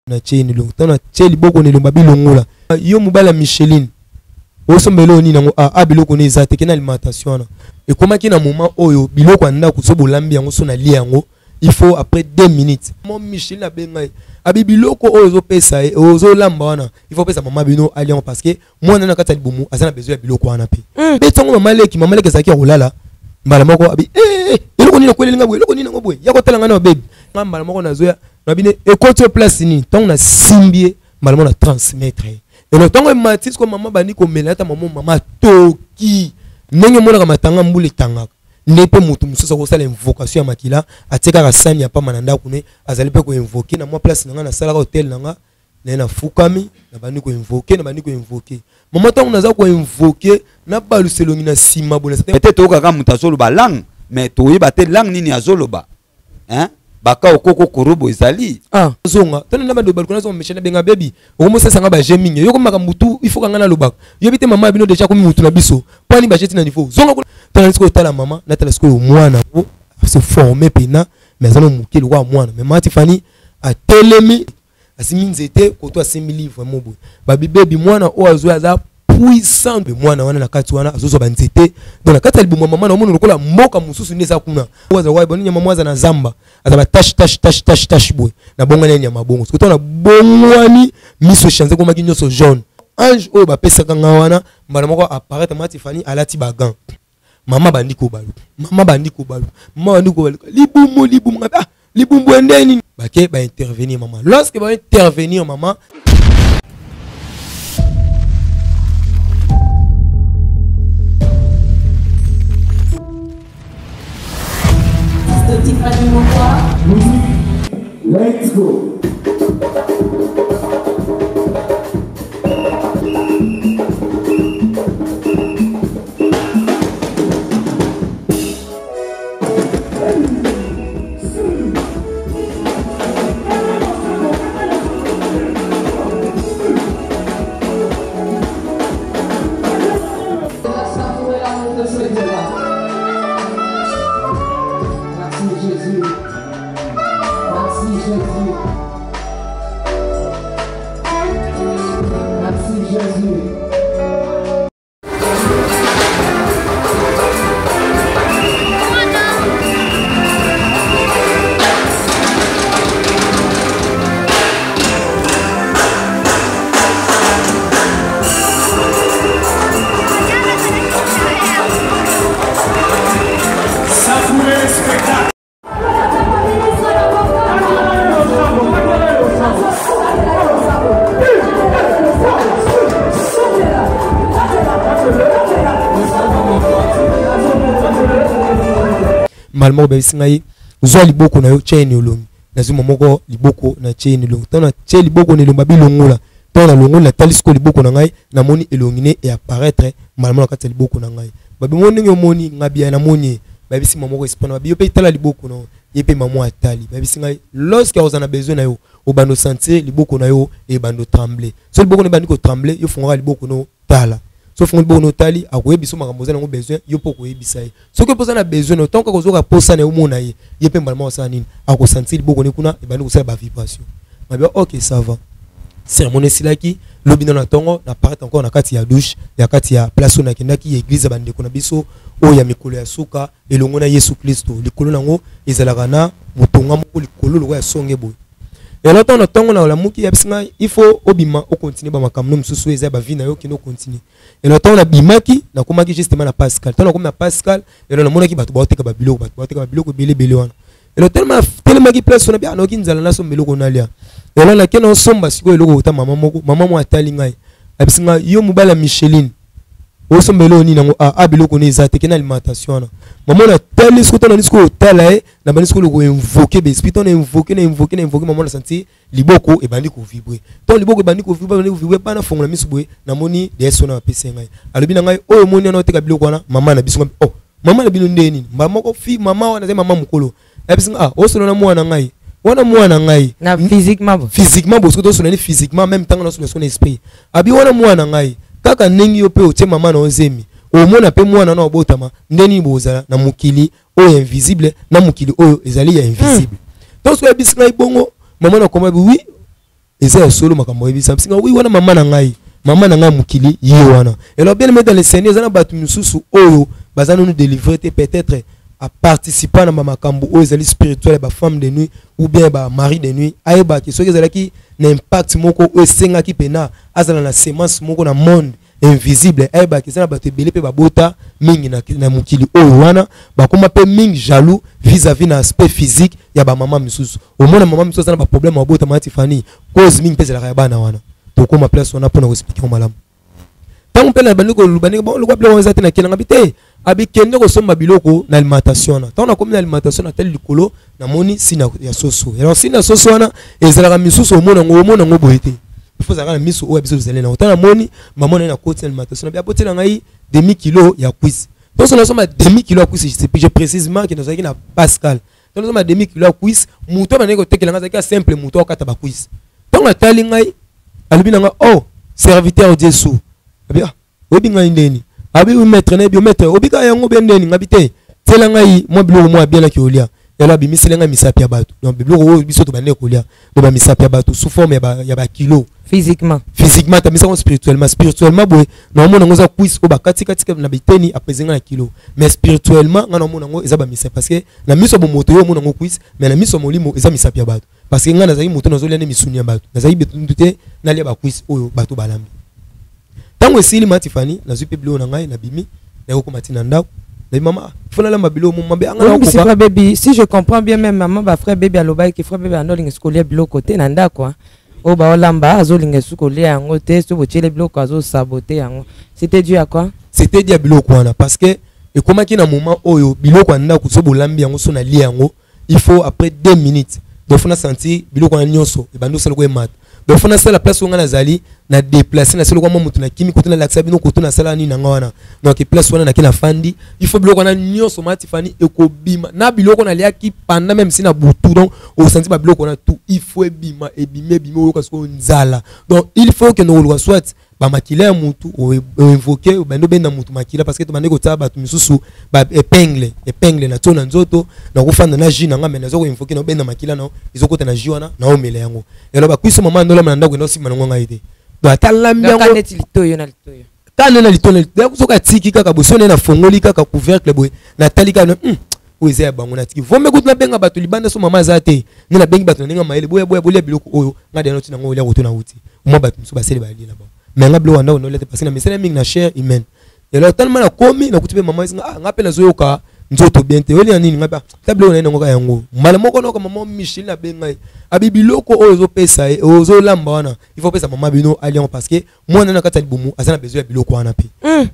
Natie ye elongi ntango natie liboko na elongi babilongola yo mobali ya Micheline osomba eloko nini yango ah, ah biloko ne eza te kena alimentation wana ekomaki na moment oyo biloko ya ndako so bolambi yango so nalie yango il faut après 2 minutes mo Micheline abenga ye abi biloko oyo ozopesa ye ozolamba wana, il faut opesa mama bino alia yango parce que mwana na kati ya libumu aza na besoin ya biloko wana mpe. Beti yango mama leki, mama leki azalaki ya kolala mbala moko abi eh, eh, eloko nini okweleli nga boye? Eloko nini yango boye ya kotala nga na baby nga? Mbala moko nazoya na bine ekoti yo place nini? Ntango nasimbi ye mbala moko na transmettre ye elo ntango emati siko mama bandi komela ata mama mama atoki ndenge emonaka matanga mbula etangaka nde mpe moto mosusu akosala invocation ya makila atie kaka sani ya pamba na ndako ne azali mpe koinvoke na mwa place na ngai nasalaka hotel na ngai naye nafukami nabandi koinvoke nabandi koinvoke mama ntango naza koinvoke nabalusa elongi na nsima boye. Peut-être toyokaka moto azoloba langue, mais toyeba te langue nini azoloba, hein? Baka okoko korobo ezali. Ah zonga tona na bando baluka nazonga Michel abenga bebi okomosesa nga baje mingi yoko makambo tu il faut kanga nalobaka yobi te mama ya bino deja komi mutu na biso mpo ani baje ti na niveau zonga kuna tona sikoyo tala mama natala sikoyo mwana ngo se forme pena mais aza no moke lokola mwana mais mama Tifani atelemi asimbi nzete koto asimbi livre mo boye babi bebi mwana oyo azwi aza puissant mwana wana na kati wana azozwa banzete donc na kati ya libumu ya mama na omona lokola mboka mosusu nde eza kuna oyo aza boni nyama moko aza na zamba aza ba tache tache tache tache tache boye na bongwani ya nyama bongo soki na bongwani miso echange ekomaki nyonso jaune. Ange oyo bapesaka nga wana mbala moko apparaître mama Tifani alati bagan mama bandi kobaluka mama bandi kobaluka mama bandi kobaluka libumu libumu ah libumu ende nini bake baintervenir mama. Lorsque baintervenir mama Tiffany Mokwa. Let's go. Savourer l'amour de ce Dieu-là. Merci Jésus. Merci Jésus. Merci Jésus. Savourer le spectacle. Mbala moko bayebisi ngai zwa liboko na yo tia ye na elongi nazwi moko liboko na tie ye na elongi ntango natie liboko na elongi babilongola ntango nalongoli natali sikoyo liboko na ngai namoni elongi ne eapparaître mbala moko na kati ya liboko na ngai babimoni ndenge omoni ngai bia namoni ye bayebisi mama moko espana babi yo mpe tala liboko na yo ye mpe mama atali bayebisi ngai lorsque oza na besoin na yo obanda osentir liboko na yo ebanda otremble so liboko na ebandi kotremble yo fungaka liboko no tala so fungoli liboko no otali akoyebisa makambo oza nango besoin yo mpo okoyebisa ye soki mpoza na besoin na yo ntango kaka ozoka posa na yo omona ye ye mpe mbala moko asala nini akosentir liboko ne kuna ebandi kosala bavibration mabe. Ok, ça va. Cérémonie esilaki lobi nano na ntongo na part encore na kati ya douche ya kati ya place oyo nakendaki ya église ya bandeko na biso oyo ya mikolo ya suka elongo na Yesu Kristo likolo nango ezalaka na motonga moko likolo lokola ya songe boye. Elo ntango na ntongo na olamuki yebisi ngai il faut obima okontinue bamakambo no mosusu eza ya bavie na yo okende okontinue. Elo ntango nabimaki nakomaki justement na Pascal. Ntango nakomi na Pascal elo namonaki bato baoteka babiloko bato baoteka babiloko ebele ebele wana. Elo telema telemaki place wana bia nayoki nzala nasomba eloko nalia. Elo nake naosomba sikoyo eloko kota mama moko mama moko atali ngai abisi ngai yo mobali ya Micheline osomba eloko nini yango ah, ah biloko ne eza te kena alimentation wana. Mama natali sikoyo ntango nani sikoyo otala ye nabandi sikoyo koinvoke baesprit ntango na invoke na invoke na invoke mama na sentir liboko ebandi kovibre ntango liboko ebandi kovibre ebandi kovibre bana fongola miso boye namoni DS wana bapesi ngai alobi na ngai oyo omoni wana oteka biloko wana mama na biso ngai oh mama na bino nde nini mbala moko fi mama wana azali mama mokolo ayebisi ngai ah osolo na mwana ngai wana mwana ngai na physiquement bo physiquement bosoki tosolo ni physiquement même ntango nasolo solo na esprit abi wana mwana ngai kaka ndenge yo mpe otie mama na ozemi omona mpe mwana na obotama nde nini bozala na mokili oyo invisible na mokili oyo ezali ya invisible. Donc soki ayebisi ngai bongo mama na koma bi oui. Eza ya solo makambo oyebisa bisinga oui wana mama na ngai, mama na ngai mokili ye wana. Alors bien aimé dans le Seigneur, eza na bato misusu oyo baza nanu délivré te, peut-être a participer na makambo oyo ezali spirituel ya ba femme de nuit ou bien ba mari de nuit, ayebaki soki ezalaki na impact moko oyo esengaki mpena azala na semence moko na monde invisible, ayebaki eza na bato ebele mpe babota mingi na mokili oyo wana bakóma mpe mingi jaloux vis-à-vis na aspect physique ya bamama misusu. Omona mama misusu aza na baproblème ya botama ti fani cause mingi mpe ezalaka ya bana wana. Tokóma place wana mpona koexpliquer yango malamu. Ntango mpe na bandi koloba ndenge bon lokwa biloko eza te, nakendanga bi te, abikende kosomba biloko na alimentation wana. Ntango nakomi na alimentation, natali likolo, namoni sina ya soso. Alors sina ya soso wana ezalaka misusu, omona yango, omona yango boye te, ifo ezalaka na miso oyo ya biso tozali nango. Ntango namoni mama naye, nakoti na alimentation, nabi abotela ngai demi kilo ya cuisse. Ntonso nasomba demi kilo ya cuisse, je précisement ke nazalaki na Pascal. Ntango nasomba demi kilo ya cuisse, moto abandaki kotekela ngai azalaki ya simple moto akata bacuisse. Ntango atali ngai, alobi na ngai: "Oh, serviteur Jesu." Abi: "Ah, oyebi ngai ndeni?" Abi: "Oui maître, nayebi yo maître, obika yango be ndeni." Ngabi te, tiela ngai mwa biloko mwa abielaki olia. Yalo abimiseli ngai misapi ya bato, donc biloko oyo biso tobandeki kolia, donc bamisapi ya bato sous forme ya bakilo. Physiquement? Physiquement, tamisango spirituellement. Spirituellement boye naomona yango eza cuisse oyo bakatikati na biteni, apese ngai na kilo, mais spirituellement ngai naomona yango eza bamisapi, parce que na miso ya bomoto yo omona yango cuisse, mais na miso ya molimo eza misapi ya bato, parce que ngai nazalaki moto nazolia nde misuni ya bato, nazalaki betundu te nalia bacuisse oyo bato balambi. Ntango esili, matifani, nazwi mpe biloko na ngai, nabimi, nakokoma ntina ndako, nabi: "Mama, faut nalamba biloko mo mabe anga." Oyebisi frère Baby, si je comprends bien, même mama ba frère Baby alobaki, frère Baby ando olinga kolia biloko te na ndako, hein. Oyo baolamba, azolinga esu kolia yango te, so botiele biloko azosabote yango. C'était dû à quoi? C'était dû à biloko wana, parce que ekomaki na moment oyo biloko ya ndako, so bolambi yango, so nalia yango, il faut après 2 minutes, donc faut nasentir biloko wana nyonso ebandi osala ko emata. Donc faut nasala place oyo ngai nazali na déplace, nasala kwa mwa moto, nakimi koto, nalakisa bino koto nasala nini na nga wana. Donc place wana nake nafandi, il faut biloko wana nyonso matifani ekobima na biloko naliaki pendant même si na butu. Donc osanti babiloko wana tout, il faut ebima, ebimi, ebimi, oyoka sikoyo nzala. Donc il faut okende koluka soit bamakila ya mutu, oinvoke, obandi obenda mutu makila, parce que tobandi kotia bato misusu ba épingle, épingle na tio na nzoto, nakofanda na jus na nga, me naza koinvoke, na obenda makila na ezokota na jus wana, naomela yango. Elo bakwisi mama ndolama na ndako enda osima nango ngai te. Donc ata lambi donc yango neti litoyo na litoyo. Kaka na litono, soki atiki kaka boye, so nde nafongoli kaka couvercle boye, natali kaka, oyo eza ya bango, natiki vombe kutu, nabenga bato libanda. So mama aza te, nde nabengi bato na ndenge ya mayele: "Boya, boya, bolia biloko oyo." Nga deya noti nango olia koto na wuti mwa bato mosusu basali balia na bango, mais nga biloko ya ndako nolia te, parce que na misala mingi na chair humaine. Alors tellement nakomi, nakuti mpe mama esinga: "Ah, nga mpe nazoyoka nzoto bien te, olia nini?" Nga mpe: "Ah, ta biloko na ye nango kaka yango." Mbala moko noka mama Michel abenga ye, abi biloko oyo ozopesa ye, ozolamba wana, il faut opesa mama bino aliango, parce que mwana na kati ya libumu aza na besoin ya biloko wana mpe.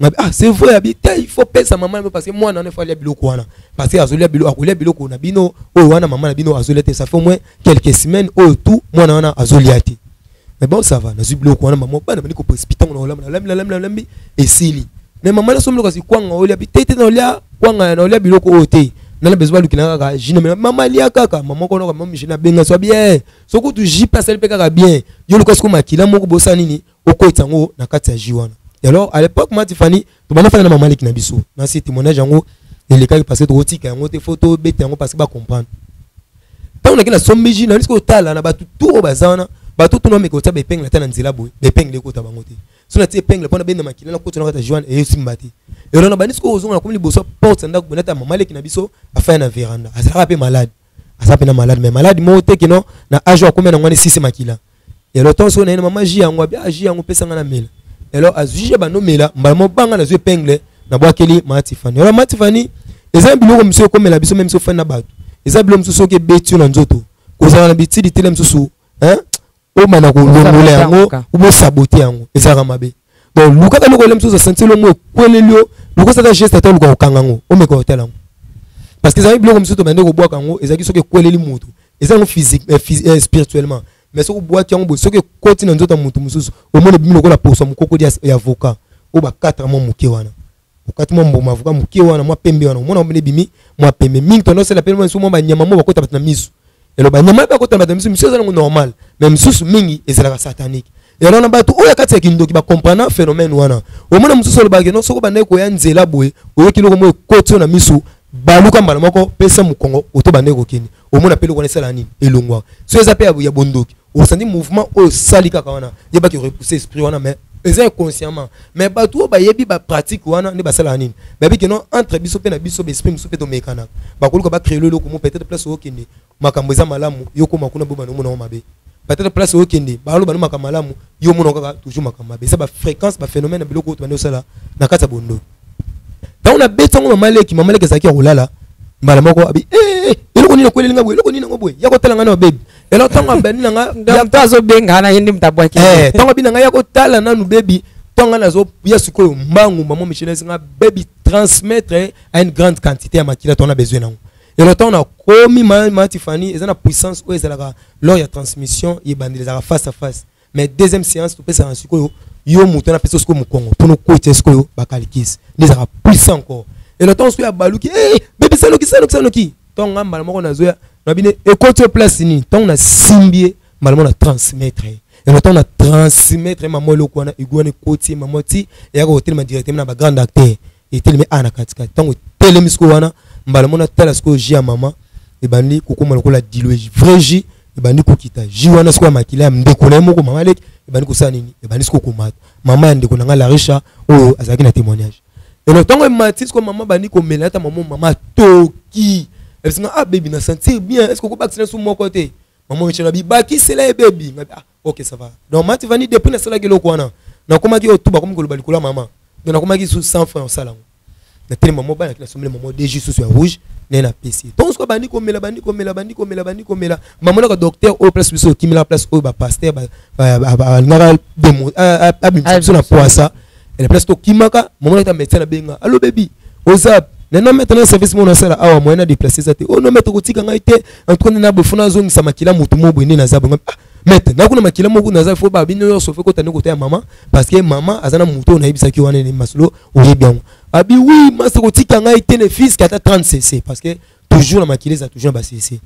Ngabi: "Ah, c'est vrai." Abi: "Te, il faut pesa mama na, parce que mwana wana il faut alia biloko wana, parce que azolia biloko, akolia biloko na bino oyo wana mama na bino azolia te. Ça fait au moins quelques semaines oyo tout mwana wana azolia te." Mais bon, ça va, nazwi biloko wana, mama bana bandi koprécipiter ngo na olamba, nalambi, nalambi, nalambi, esili. Mais mama naso biloko asi kwanga olia bi te te, naolia kwanga, naolia biloko oyo te, nana besoin balukina kaka jus na mama alia kaka. Mama kono mama Michel abenga so bien, so kutu jus mpe asali mpe kaka bien. Yo luka siko makila moko, bosala nini, okotisa yango na kati ya jus wana. Et alors à l'époque, ma Tifani, tobanda fanda na mama leki na biso, nasi témoignage yango elekaki, parce que tokotika yango te, faut tobeta yango parce que bacomprendre. Ntango nake nasombi jus, nali sikoyo otala na bato tu oyo baza wana, bato tuna bameka kotia baépingle ata na nzela boye, baépingle ekota bango te. So natie épingle mpona benda makila nakota na kati ya jus wana, eyosimba te. Elo na bandi sikoyo ozonga, nakomi liboso porte ya ndako boye, nata mama leki na biso afaya na veranda, azalaka mpe malade, aza mpe na malade, mais malade moko te kino na age oyo akomi na ngwani sisi makila. Elo ntango soki naye na mama jus yango, abi: "Ah, jus yango opesanga na mela." Elo azwi jus, bandomela mbala mobanga, nazwi épingle, nabwakeli mama Tifani. Elo mama Tifani, eza biloko mosusu ekomela biso, même soki ofandi na bato, eza biloko mosusu soki ebeti yo na nzoto, kozala na bitili tele mosusu, hein, obanda kolongola yango, obosabote yango, ezalaka mabe. Donc lukaka eloko ele mosusu, asentir elongo ekweleli yo, luka osala geste, ata oluka kokanga yango, omeka kotala yango, parce que ezalaki biloko mosusu tobande kobwaka yango, ezalaki soki ekweleli moto, eza yango physique, spirituellement, mais soki obwaki yango boye, soki ekoti na nzoto ya moto mosusu, omoni ebimi lokola poso ya mokokodi ya avocat oyo bakataka mwa moke wana, okati mwa mbuma avocat moke wana, mwa pembe wana, omona omona ebimi mwa pembe mingi. Tondo osala pe mwa banyama mo bakota bato na miso. Elo banyama bakota bato na miso, misu eza nango normal, mais misusu mingi ezalaka satanique. Elo na bato oyo kati ya kindoki bacomprendre phénomène wana. Omona mosusu alobaki: "No, soki obandaki koya nzela boye, oyoki eloko moko ekoti yo na misu, baluka mbala moko, pesa mokongo oto bandeki kokende." Omona mpe eloko wana esala nini, elongwaka. So eza mpe ya bondoki. Osandi mouvement oyo osali kaka wana, yebaki repousser esprit wana, mais eza inconsciemment. Mais bato oyo bayebi bapratique wana nde basalaka nini? Bayebi ke non, entre biso mpe na biso, baesprit mosusu mpe tomekanaka, bakoluka bacréer eloko mo. Peut-être place okende, makambo eza malamu, yo koma kuna bo bana omona ngo mabe. Peut-être place okende, baloba no makambo malamu, yo omona kaka toujours makambo mabe. Eza bafréquence, baphénomène na biloko oyo tobandi osala na kati ya bondo. Ntango nabeti yango, mama leki, mama leki azalaki ya kolala, mbala moko abi: "Eh, eh, eloko nini ekweleli nga boye? Eloko nini yango boye? Ya kotala nga na babebi." Elo ntango abandi na nga Donc to azobenga na ye nde moto abwaki. Eh, ntango abi na ngai ya kotala nanu bebi, ntango ngai nazoya sikoyo mbangu, mama Michel esinga: "Bebi, transmettre à une grande quantité ya makila, tona besoin nango." Elo ntango nakomi, ma Tifani, eza na puissance oyo ezalaka lors ya transmission. Ebandeli ezalaka face à face, mais deuxième séance topesaka sikoyo yo moto napesa sikoyo mokongo mpona okotia sikoyo bakalikisi, nde ezalaka puissant encore. Elo ntango sikoyo abaluki: "Eh, bebi, sanoki, sanoki, sanoki." Ntango nga mbala moko nazoya na bine, ekoti yo place nini? Ntango nasimbi ye, mbala moko na transmettre ye. Elo ntango na transmettre ye, mama, eloko wana egu wana ekoti ye mama ti eyaka kotelema directement na bagrande artère, etelemi a na katikati. Ntango etelemi sikoyo wana, mbala moko natala sikoyo jus ya mama ebandi kokóma lokola dilo, vrai jus ebandi kokita. Jus wana sikoyo ya makila ya ndeko na ye moko, mama leki, ebandi kosala nini? Ebandi sikoyo komata, mama ya ndeko na ngai Larisha oyo azalaki na témoignage. Elo ntango emati sikoyo, mama bandi komela ata mama, mama atoki ebisinga: "Ah bebi, na sentir bien, est ce que okobakisela su moko te?" Mama Michel abi: "Bakisela ye, bebi." Ngabi: "Ah ok, ça va." Donc mati vani, depuis nasalaki eloko wana, nakomaki oyo tu bakomi koloba likolo ya mama. Donc nakomaki su 100 francs osala yango. Natele mama, banaki nasombeli mama de jus susu ya rouge naye napesi ye. Ntongo sikoyo bandi komela, bandi komela, bandi komela, bandi komela. Mamonaka docteur oyo place biso okimela, place oyo bapasteur balingaka abimisa biso na poasa, ele place tokimaka. Mamonaka ta médecin nabenga: "Allo bebi, oza nano maître na service mo nasala awa, moyen na déplacer eza te." "Oh non maître, kotika ngai te, en tout cas nde na boye, fo nazongisa makila motu mo boye nde naza boye. Ah maître, nakuna makila moko naza, fo babino nyonso fo kota nde kota ya mama, parce que mama aza na motu oyo nayebisaki wana ne masolo oyebi yango." Abi: "Oui master, kotika ngai te, ne fût-ce que ata 30 cc, parce que toujours na makila eza toujours na ba cc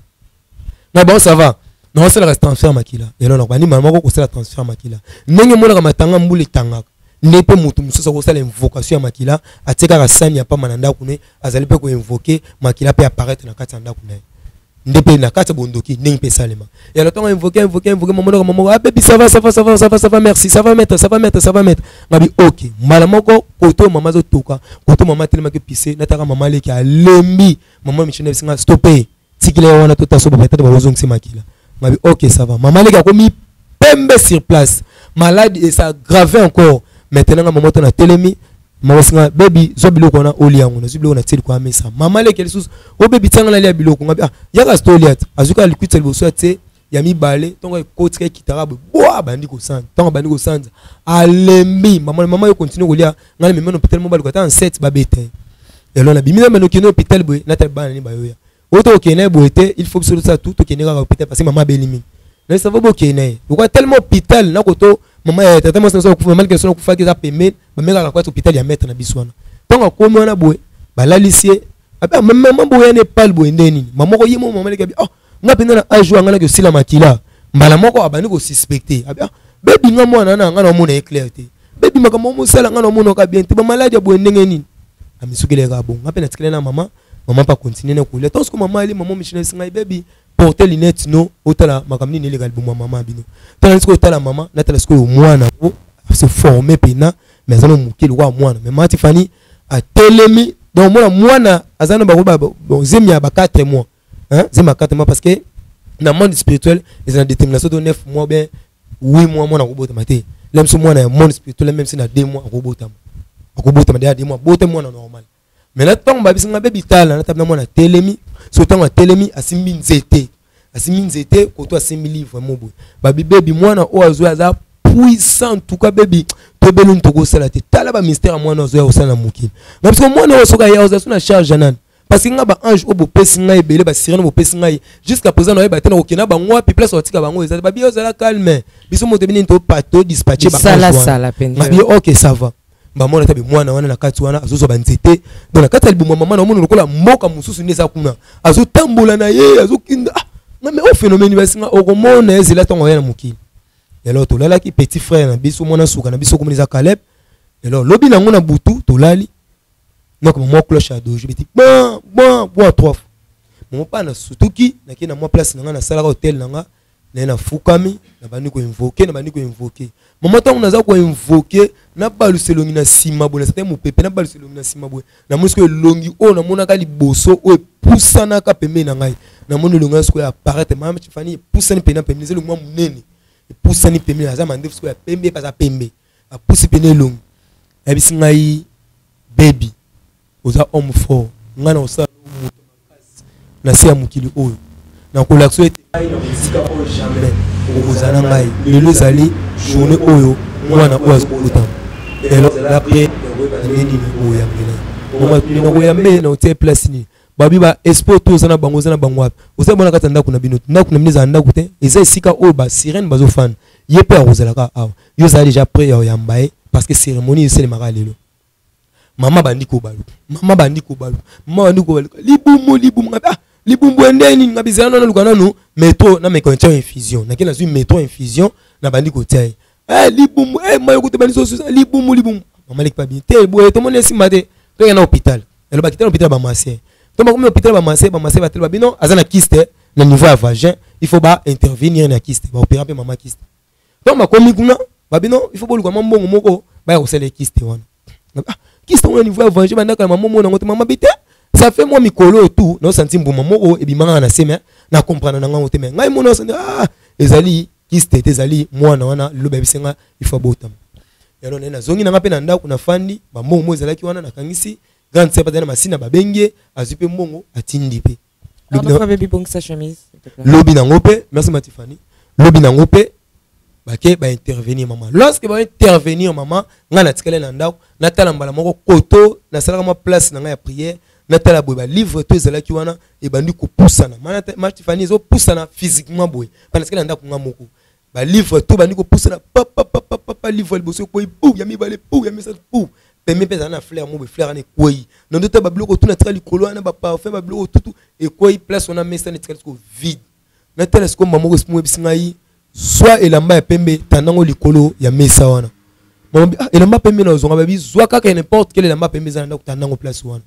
na bon." Ça va, naosalaka transfert makila. Elo na bandi mama moko kosala transfert makila, ndenge emonaka matanga mbula etangaka, nde mpe moto mosusu akosala invocation ya makila, atie kaka sani ya pamba na ndako ne, azali mpe koinvoquer makila mpe apparaître na kati ya ndako na ye. Nde mpe na kati ya bondoki ndenge mpe esalema. Yalo ntango invoquer, invoquer, invoquer, mamonaka mama: "Ah bebi, ça va, ça va, ça va, ça va, ça va, merci, ça va maître, ça va maître, ça va maître." Ngabi: "Ok." Mbala moko koto oyo mama azotoka, koto mama atelemaki pise, nataka mama aleki alembi. Mama Michel abisinga: "Stoppe, tikila ye wana, tota so peut-être bakozongisa makila." Ngabi: "Ok, ça va." Mama aleki akomi pembe sur place, malade et ça aggravé encore. Maintenant nga mama to natelemi, mama singa: "Bebi, zwa biloko wana, olia yango." Nazwi biloko, natie likolo ya mesa. Mama aleki lisusu: "O bebi, tianga nalia biloko." Ngabi: "Ah, yaka sito olia." Te, azwi kaka likwiti ya liboso ya tie, ya mibale. Ntongo ekotika, ekitaka boye bwa, abandi kosanza. Ntango abandi kosanza, alembi. Mama, mama, yo continue kolia, ngai namemi na hôpital mo, baluka ata 7 babeta ye. Elo nabimi na bano, okende hôpital boye, natali bana nini bayoya oyo, tokokende ye boye te, il faut biso tosala tout, tokende kaka hôpital parce que mama abeli mingi. Na ça va, bokende ye lokola tellement hôpital nakoto mama ya tata mwasi naso akufa, mama leki akufaki, eza pembeni, bamekaka kwati hôpital ya maître na biso wana. Ntango akomi wana boye, balalisi ye. Abi: "Mama, boye yana epale boye nde nini?" Mama moko ye mo, mama leki abi: "Oh, nga mpenza na age oyo, nga naki osila makila." Mbala moko abandi kosuspecter, abi: "Ah bebi, nga mwana na nga na omona ye clair te. Bebi, makambo omosala, nga na omonaka bien te, bamaladi ya boye ndenge nini?" Amisukeli kaka bongo. Nga mpe natikali na mama. Mama mpe akontinue na kolia. Ntango siko mama ali, mama Michel esi ngai: "Bebi, porte lunette no, otala makambo nini eleka libumu ya mama bino." Tala sikoyo, otala mama, natala sikoyo mwana ngo se forme mpena, mais aza na moke lokola mwana. Mais mama Tifani atelemi, donc mona mwana aza na bango bon, zemi ya ba 4 mois, hein, zemi ya 4 mois, parce que na monde spirituel eza na détermination to 9 mois bien 8 mois mwana akobotama te. La biso mwana ya monde spirituel, même si na 2 mois akobotama, akobotama deja 2 mois, bote mwana normal. Maintenant ntango babisinga: "Bebi, tala." Natala na mwana atelemi. So ntango atelemi, asimbi nzete, asimbi nzete koto, asimbi livre mo boye. Babi: "Bebi, mwana oyo azwi aza puissant. En tout cas bebi, tobeli nini tokosala te. Tala bamystère ya mwana azoya kosala na mokili na biso. Mwana oyo soki aya, ozala so na charge ya nani? Parce que nga baange oyo bopesi ngai ebele, basirene bopesi ngai, jusqu'à présent nayeba te nakokenda bango wapi, place batika bango eza te." Babi: "Ozala calme, biso moto ebini todispatche." Bisalasala mpenza. Ngabi: "Ok, ça va." Bamona ta mwana wana na kati wana azozwa banzete. Donc na kati ya libumu ya mama, naomona lokola mboka mosusu nde eza kuna, azotambola na ye, azokinda. Ah nga, mais oyo phénomène basinga okomona ezela ntango aya na mokili. Alors tolalaki, petit frère na biso, mwana suka na biso, komona eza Caleb. Alors lobi nango na butu tolali, donc mama, cloche ya dojo beti ban ban ban trois fois. Mama pa na sutuki, nakei na mwa place na nga, nasalaka hotel na nga. Naye nafukami, nabandi koinvoquer, nabandi koinvoquer. Mama, ntango naza koinvoquer, nabalusa elongi na nsima boye, nasate mopepe, nabalusa elongi na nsima boye, namoni sikoyo elongi oyo namonaka liboso, oyo epusanaka pembeni na ngai. Namoni elongi wana sikoyo apparaître. Mama Tifani, epusani pena pembeni, eza elongi mwa monene, epusani pembeni, aza mandefu sikoyo ya pembe, mpe aza pembe, apusi pene elongi, ayebisi ngai: "Baby, oza homme fort. Ngai na kosala moto makasi na se ya mokili oyo, nakolakisa ete ngai na mosika oyo jamais okozala na ngai. Lelo ezali journée oyo mwana oyo azobotama. Elo la pe nde nini oyambela mama nakoyambe na otie place nini?" Babi ba esprit to oza na bango, oza na bango wapi? Oza bona kati ya ndako na bino. Ndako na bino ezala ndako te, eza esika oyo basirène bazofanda. Ye mpe akozalaka awa. Yo ozala déjà prêt ya oyamba ye, parce que cérémonie esalemaka lelo. Mama bandi kobaluka, mama bandi kobaluka, mama bandi kobaluka: "Libumu, libumu!" Ngabi: "Ah, libumbu ende nini?" Ngabi: "Zela nano, naluka nanu métro, nameka kotia infusion." Nake nazwi métro, infusion, nabandi kotia ye. Eh, libumu, eh, mayo kutu bandi sosusa libumu, libumu. Mama leki pa bien te boye, tomoni esimba te, toke na hôpital. Elobaki te na hôpital bamase to bakomi hôpital, bamase, bamase batele babino aza na kyste na niveau ya vagin, il faut ba intervenir na kyste, baopéra mpe mama kyste. Donc bakomi kuna, babino il faut boluka mwa mbongo moko, baya kosala kyste wana. Ah, kyste wana niveau ya vagin, bandaka na mama mona yango te. Mama bi te, ça fait mwa mikolo oyo tu naosanti mbuma moko ebimaka na se, me na comprendre na ngango te. Me ngai mona osandi, ah, ezali kyste te, ezali mwana wana. Lelo bayebisi nga il faut abotama. Yalo naye nazongi nanga mpe na ndako, nafandi, bambongo mo ezalaki wana, nakangisi grande sœur bazali na masina, babengi ye, azwi mpe mbongo, atindi mpe. Lobi nango mpe, merci Matifani, lobi nango mpe bake baintervenir mama. Lorsque baintervenir mama, ngai natikali na ndako, natala mbala moko koto nasalaka mwa place na ngai ya prière, natala boye, balivre to ezalaki wana ebandi kopusana. Matifani, ezopusana physiquement boye, mpa natikali na ndako nga moko, balivre to bandi kopusana papapapapa. Livre liboso ekwei pu, ya mibale pu, ya misato pu. Pembe mpe ezala na fleur mo boye, fleur wana ekwei na ndoto. Babiloko tu natika likolo wana, baparfum, babiloko tutu ekwei. Place wana, mesa na etikali siko vide. Natala sikoyo, mama moko esimu oyebisi ngai: "Zwa elamba ya pembe, tandango likolo ya mesa wana." Mama: "Ah, elamba pembe na ozonga?" Babi: "Zwa kaka n'importe quel elamba pembe eza na ndako, tandango place wana."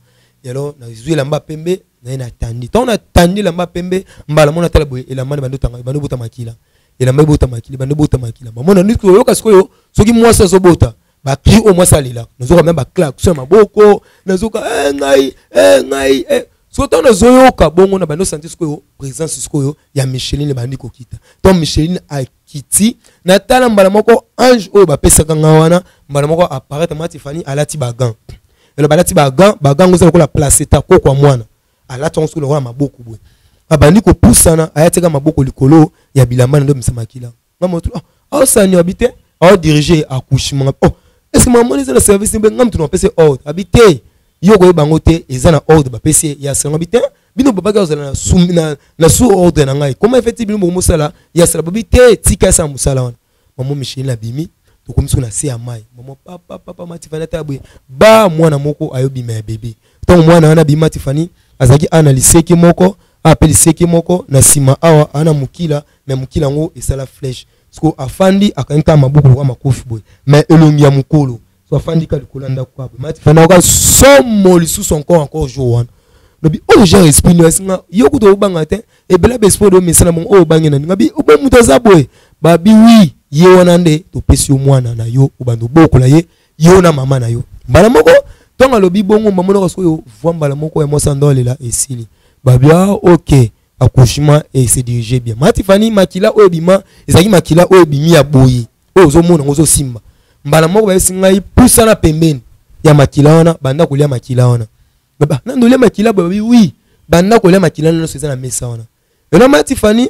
Alors nazwi elamba pembe naye, natandi. Ntango natandi elamba pembe, mbala mona tala boye, elamba na bando tanga, bando bota makila, elamba ebota makila, bando bota makila. Bamona nini? Oyoka sikoyo soki mwasi azobota, bacri oyo mwasi alelaka, nazoka me baclak so ya maboko, nazoka eh, ngai eh, ngai eh. Soki ntango nazoyoka bongo, na bandi osanti sikoyo présence sikoyo ya Micheline bandi kokita. Ntango Micheline akiti, natala mbala moko ange oyo bapesaka nga wana, mbala moko apparaître. Ma Tifani, alati bagants. Eloba alati bagants, bagants ngo eza lokola placenta, koko ya mwana alati yango soki lokola maboko boye. Abandi kopusana, ayatika maboko likolo ya bilamba na ndo bimisa makila. Nga moto ah, aosani abi te, aodirige accouchement. Oh, est ce que mama eza na service mbe? Nga moto na bapesi ordre. Abi te, yo koyeba yango te, eza na ordre bapesi ya sango. Abi te, bino babaki ozala na sous ordre na ngai, comment effectivement bino bokomosala ya sala? Babi te, tika esala mosala wana. Mama Micheline abimi, tokomi soki na se ya mai. Mama papa papa Matifani, ata boye ba mwana moko ayobima ya bebe. Ntango mwana wana abima, Tifani, azalaki ana liseki moko ape liseki moko na nsima awa, ana mokila, me mokila yango esala flèche. Siko afandi, akangi kaka maboko lokola makofi boye, me elongi ya mokolo. So afandi ka likolo ya ndako kaka boye. Matifani akoka somo lisusu encore encore jour wana, lobi oyo genre esprit nde asinga yo kutu obanga te. Ebele ba esprit oyo mesana bongo oyo obangi na ndinga bi obo moto aza boye. Babi wi, ye wana nde topesi yo mwana na yo, obanda obokola ye, yo na mama na yo. Mbala moko ntango alobi bongo, mama noko sikoyo voix mbala moko ya mwasi ando alela esili. Babi: "Ah, ok, accouchement et se dirige bien." Matifani, makila oyo ebima ezalaki makila oyo ebimi ya boye, oyo ozomona yango, ozosimba. Mbala moko bayebisi ngai: "Pusana pembeni ya makila wana, banda kolia makila wana." Nando olia makila boye? Babi: "Oui, banda kolia makila nyonso eza na mesa wana." Elo Matifani,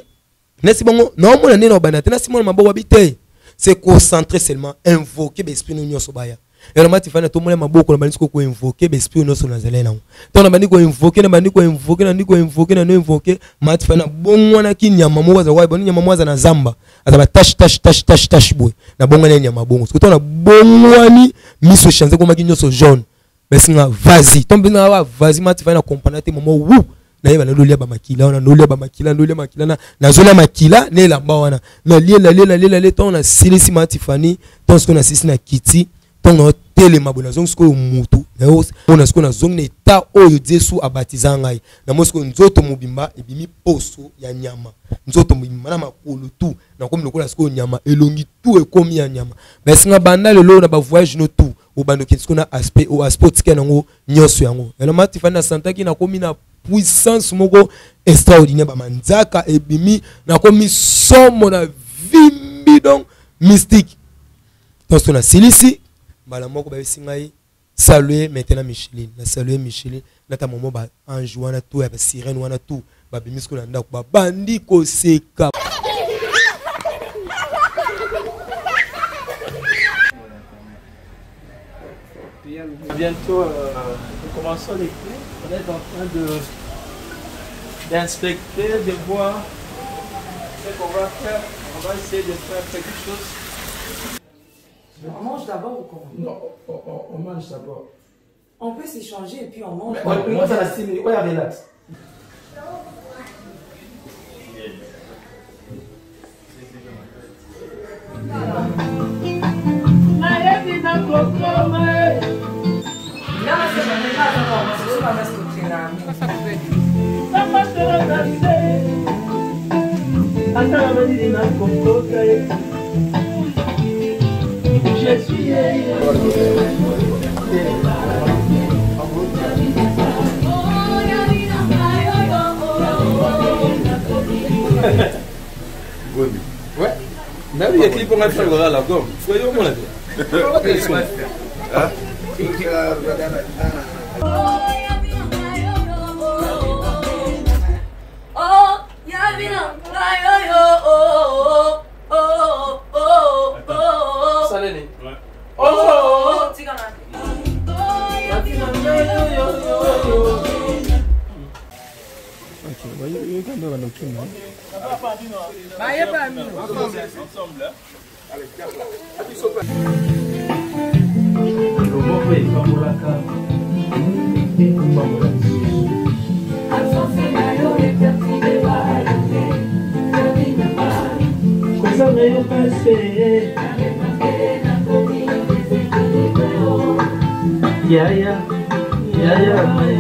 nasi bongo naomona nde na obanda te, nasimona maboko. Babi te, c'est concentré seulement, invoquer baesprit no nyonso baya. Elo Matifani, atomona maboko, na bandi sikoyo koinvoquer baesprit nyonso nazali nango. Ntango na bandi koinvoquer, na bandi koinvoquer, na bandi koinvoquer, na invoquer, Matifani, abongwanaki nyama moko azala boni, nyama moko aza na zamba, aza batache tache tache tache tache boye. Nabongwani nyama bongo. Sikoyo ntango nabongwani, miso echange, ekomaki nyonso jaune. Basinga: "Vas-y." Ntango mpenza wa vas-y, Matifani, na comprendre te. Mama wu nayeba, nalolia bamakila wana, nolia bamakila, nolia makila, nazolia makila na elamba wana, nalie, nalie, nalie, nalie. Ntango nasilisi, Matifani, ntango sikoyo nasilisi na kiti, ntango Nazotelema boye, nazongi sikoyo mutu mona sikoyo nazongi na etat oyo Jesu abatiza ngai. Namoni sikoyo nzoto mobimba ebimi poso ya nyama, nzoto mobimba na makolo tu nakomi lokola sikoyo nyama, elongi tu ekomi ya nyama. Basinga banda lelo na ba voyage no tu obanda okende sikoyo na aspect o aspect otika nango nyonso yango. Elo Matifani nasantaki nakomi na puissance moko extraordinaire, bamanzaka ebimi, nakomi somo na vimbi, donc mystique. Ntonso nasilisi mbala moko bayebisi ngai saluer maintenant Micheline. Na saluer Micheline nata momo ba ange wana tout ya ba sirène wana tout babimisi ko na ndako babandi koseka. Bientôt, nous commençons l'été. On est en train d'inspecter, de voir ce qu'on va faire. On va essayer de faire quelque chose. On mange d'abord ou comment? Non, on mange d'abord. On peut s'échanger et puis on mange. Moi, ça va 6 minutes. Ouais, relax. Ouais. Mais oui, il y a clip on a fait là, comme. Faut y aller, Hein? Yeah, yeah, yeah, yeah, yeah.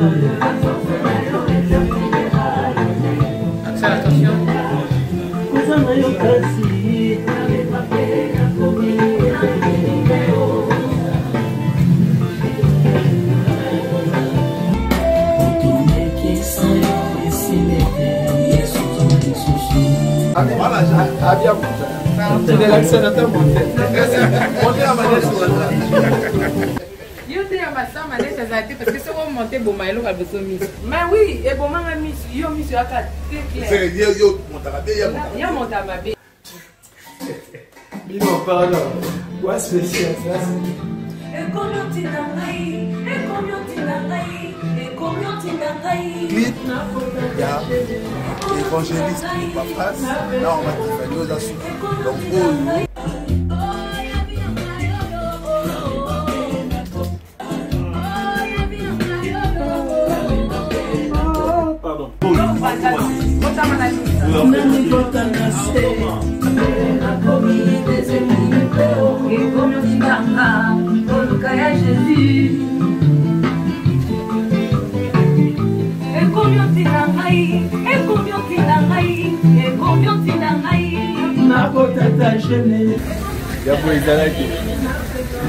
Yo te ya masama neti azala te parce que soki omonte eboma eloko ya liboso miso. Mais oui, ebomanga miso, yo miso yaka te clair. Yo montaka mabe. Bino, pardon. Quoi spécial, ça? Clip ya évangéliste Pafras na Mama Tiffany oza suki donc oyo. Pardon.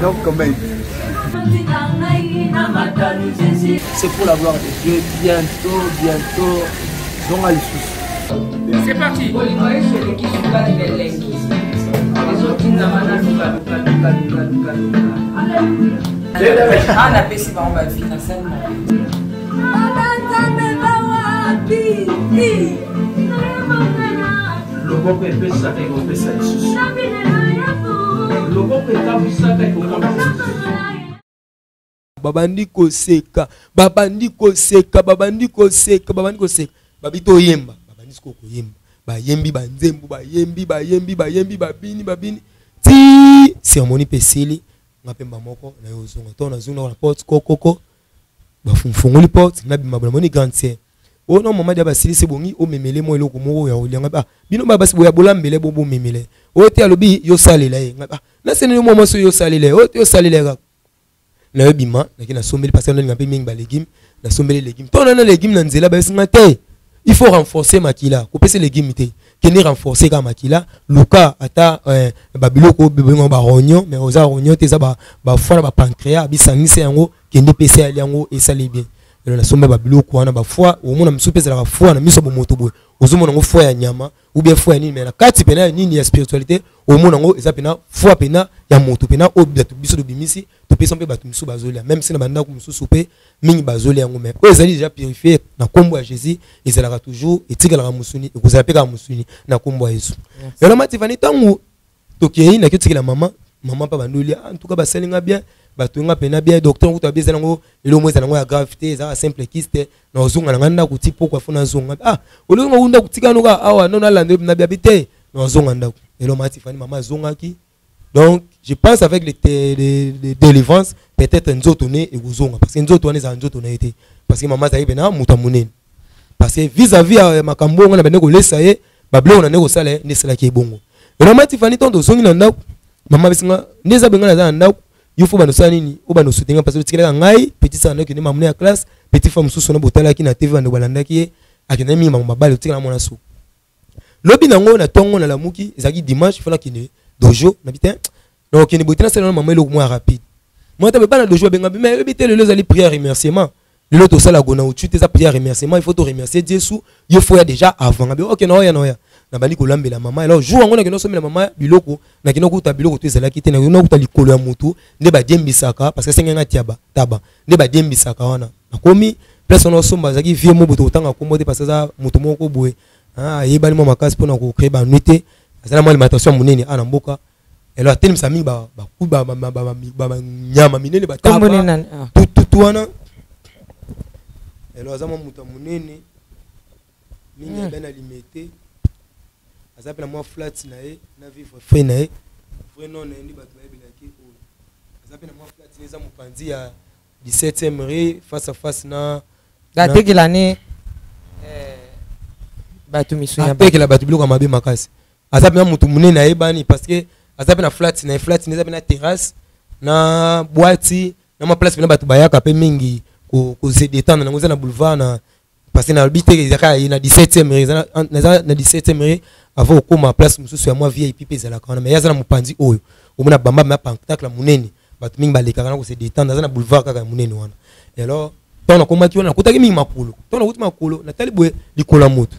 No comment. C'est pour la gloire de Dieu. Bientôt, bientôt, dans la C'est parti. Ah, napesi bango bavi na sali loboko epesaka ekopesa lisusu, loboko etambwisaka ekotambwisa lisusu. Babandi koseka, babandi koseka, babandi koseka, babandi koseka, babi toyemba, babandi sikoyo koyemba, bayembi banzembo, bayembi, bayembi, bayembi, babini, babini ti cérémonie mpe esili. Nga mpe moko na yo ozonga to nazonga na porte kokoko, bafungoli porte, nabima namoni grande sœur. O non, mama dia basilisi bongi omemele mo eloko moko ya kolia. Nga ah, bino ba basi boya bolambele bo bomemele. Oyo te alobi yo salela ye. Nga ah, nasene yo mama so yo salela ye. Oyo te yo salela ye kaka. Nayobima, nake nasombeli, parce que nalinga mpe mingi balégume. Nasombeli légume, ntango nana légume na nzela, bayebisi nga te, il faut renforcer makila. Kopesa légume te, kende renforcer kaka makila. Luka ata babiloko oyo barognon, mais oza rognon te, eza bafoie na bapancréas, bisangisa yango, kende pesa yali yango, esali bien. Elo nasomba babiloko wana, bafoie. Omona mosusu mpe ezalaka foie na miso ya bomoto boye, ozomona yango foie ya nyama ou bien foie ya nini, mais na kati pena ya nini ya spiritualité, omona yango eza pena foie pena ya moto pena oyo bato biso tobimisi, topesa mpe bato mosusu bazolia. Même si na bandako mosusu mpe mingi bazolia yango, mais oyo ezali déjà purifié na nkombo ya Jésus, ezalaka toujours, etikalaka mosuni, ekozala mpe kaka mosuni na nkombo ya Yesu. Elo Matifani, ntango tokei, naki otikela mama, mama mpe bandolia. En tout cas basalinga bien, batonga pena bien. Docteur kuta abi eza nango eloko moko eza nango ya grave te, ezaka simple kyste. Na ozonga na ngai ndako ti pokwa, fo nazonga. Ah, olonga ku ndako, tika noka awa no nalanda na biabi te, na ozonga ndako. Elo Matifani, mama azongaki. Donc je pense avec les délivrances, peut-être nzoto ne ekozonga, parce que nzoto wana ezala nzoto na ye te, parce que mama azalaki pena moto ya monene, parce que vis-à-vis ya makambo oyo na bande kolesa ye, babiloko na nde kosala ye, nde esalaki ebongo. Elo Matifani, ntango tozongi na ndako, mama abesinga nde eza benga naza na ndako. Yo fo bando osala nini oyo bando osoutenir, parce que otikelaka ngai petit sœur ndeko nde mamuna ya classe, petit frère mosusu wana botalaki na TV, bando balandaki ye, akendaki mingi makambo mabale, otikala mwana suku. Lobi nango na ntongo nalamuki, ezalaki dimanche, fo nakende dojo. Nabi te, nakokende boye te, nasala na mama eloko mwa ya rapide. Mwa tabe bana dojo babenga, mais oyebi te, lelo ezali prière remerciement, lelo tosala gona utu te, eza prière remerciement, il faut to remercier Jesu. Yo fo ya déjà avant ngabi, ok, naoya, naoya. Nabandi kolambela mama. Alors jour yango nakende osomela mama biloko, nakende okuta biloko to ezalaki te. Nakende okuta likolo ya motu nde badiembisaka, parce que esengeli nga tiaba taba nde badiembisaka wana. Nakomi place wana osomba, azalaki vie mo boye, tokotanga kombo te parce que aza moto moko boye ayebani mwa makasi mpona kocrée banui te, aza na mwa alimentation ya monene a na mboka. Elo atelemisa mingi banyama minene, Kombo ni bataba nani? Ah. Tututu wana. Elo aza mwa moto ya monene mingi, abe na Limete, aza mpe na mwa flat na ye na vivre frai na ye, vrai nom na ye nde bato bayebelaki oyo. Aza mpe na mwa flat na ye, eza mopanzi ya 17e rue, face à face na Atekela ne bato misuni ya bato. Atekela bato biloko ya mabe makasi. Aza mpe na motu monene ayebani, parce que aza mpe na flat na ye, flat na ye eza mpe na terrasse na boîte na mwa place mpena bato bayaka mpe mingi kose détendre nango. Eza na boulevard na, parce que nalobi te ezalaka ye na 17e rue, eza na 17e rue avant okóma place mosusu ya mwa VIP mpe ezalaka wana, mais ye aza na mopanzi oyo omona bamba ma pentacle ya monene, bato mingi balekaka na kose détendre. Aza na boulevard kaka ya monene wana. Et alors ntango nakomaki wana, nakutaki mingi makolo. Ntango nakuti makolo, natali boye likolo ya moto,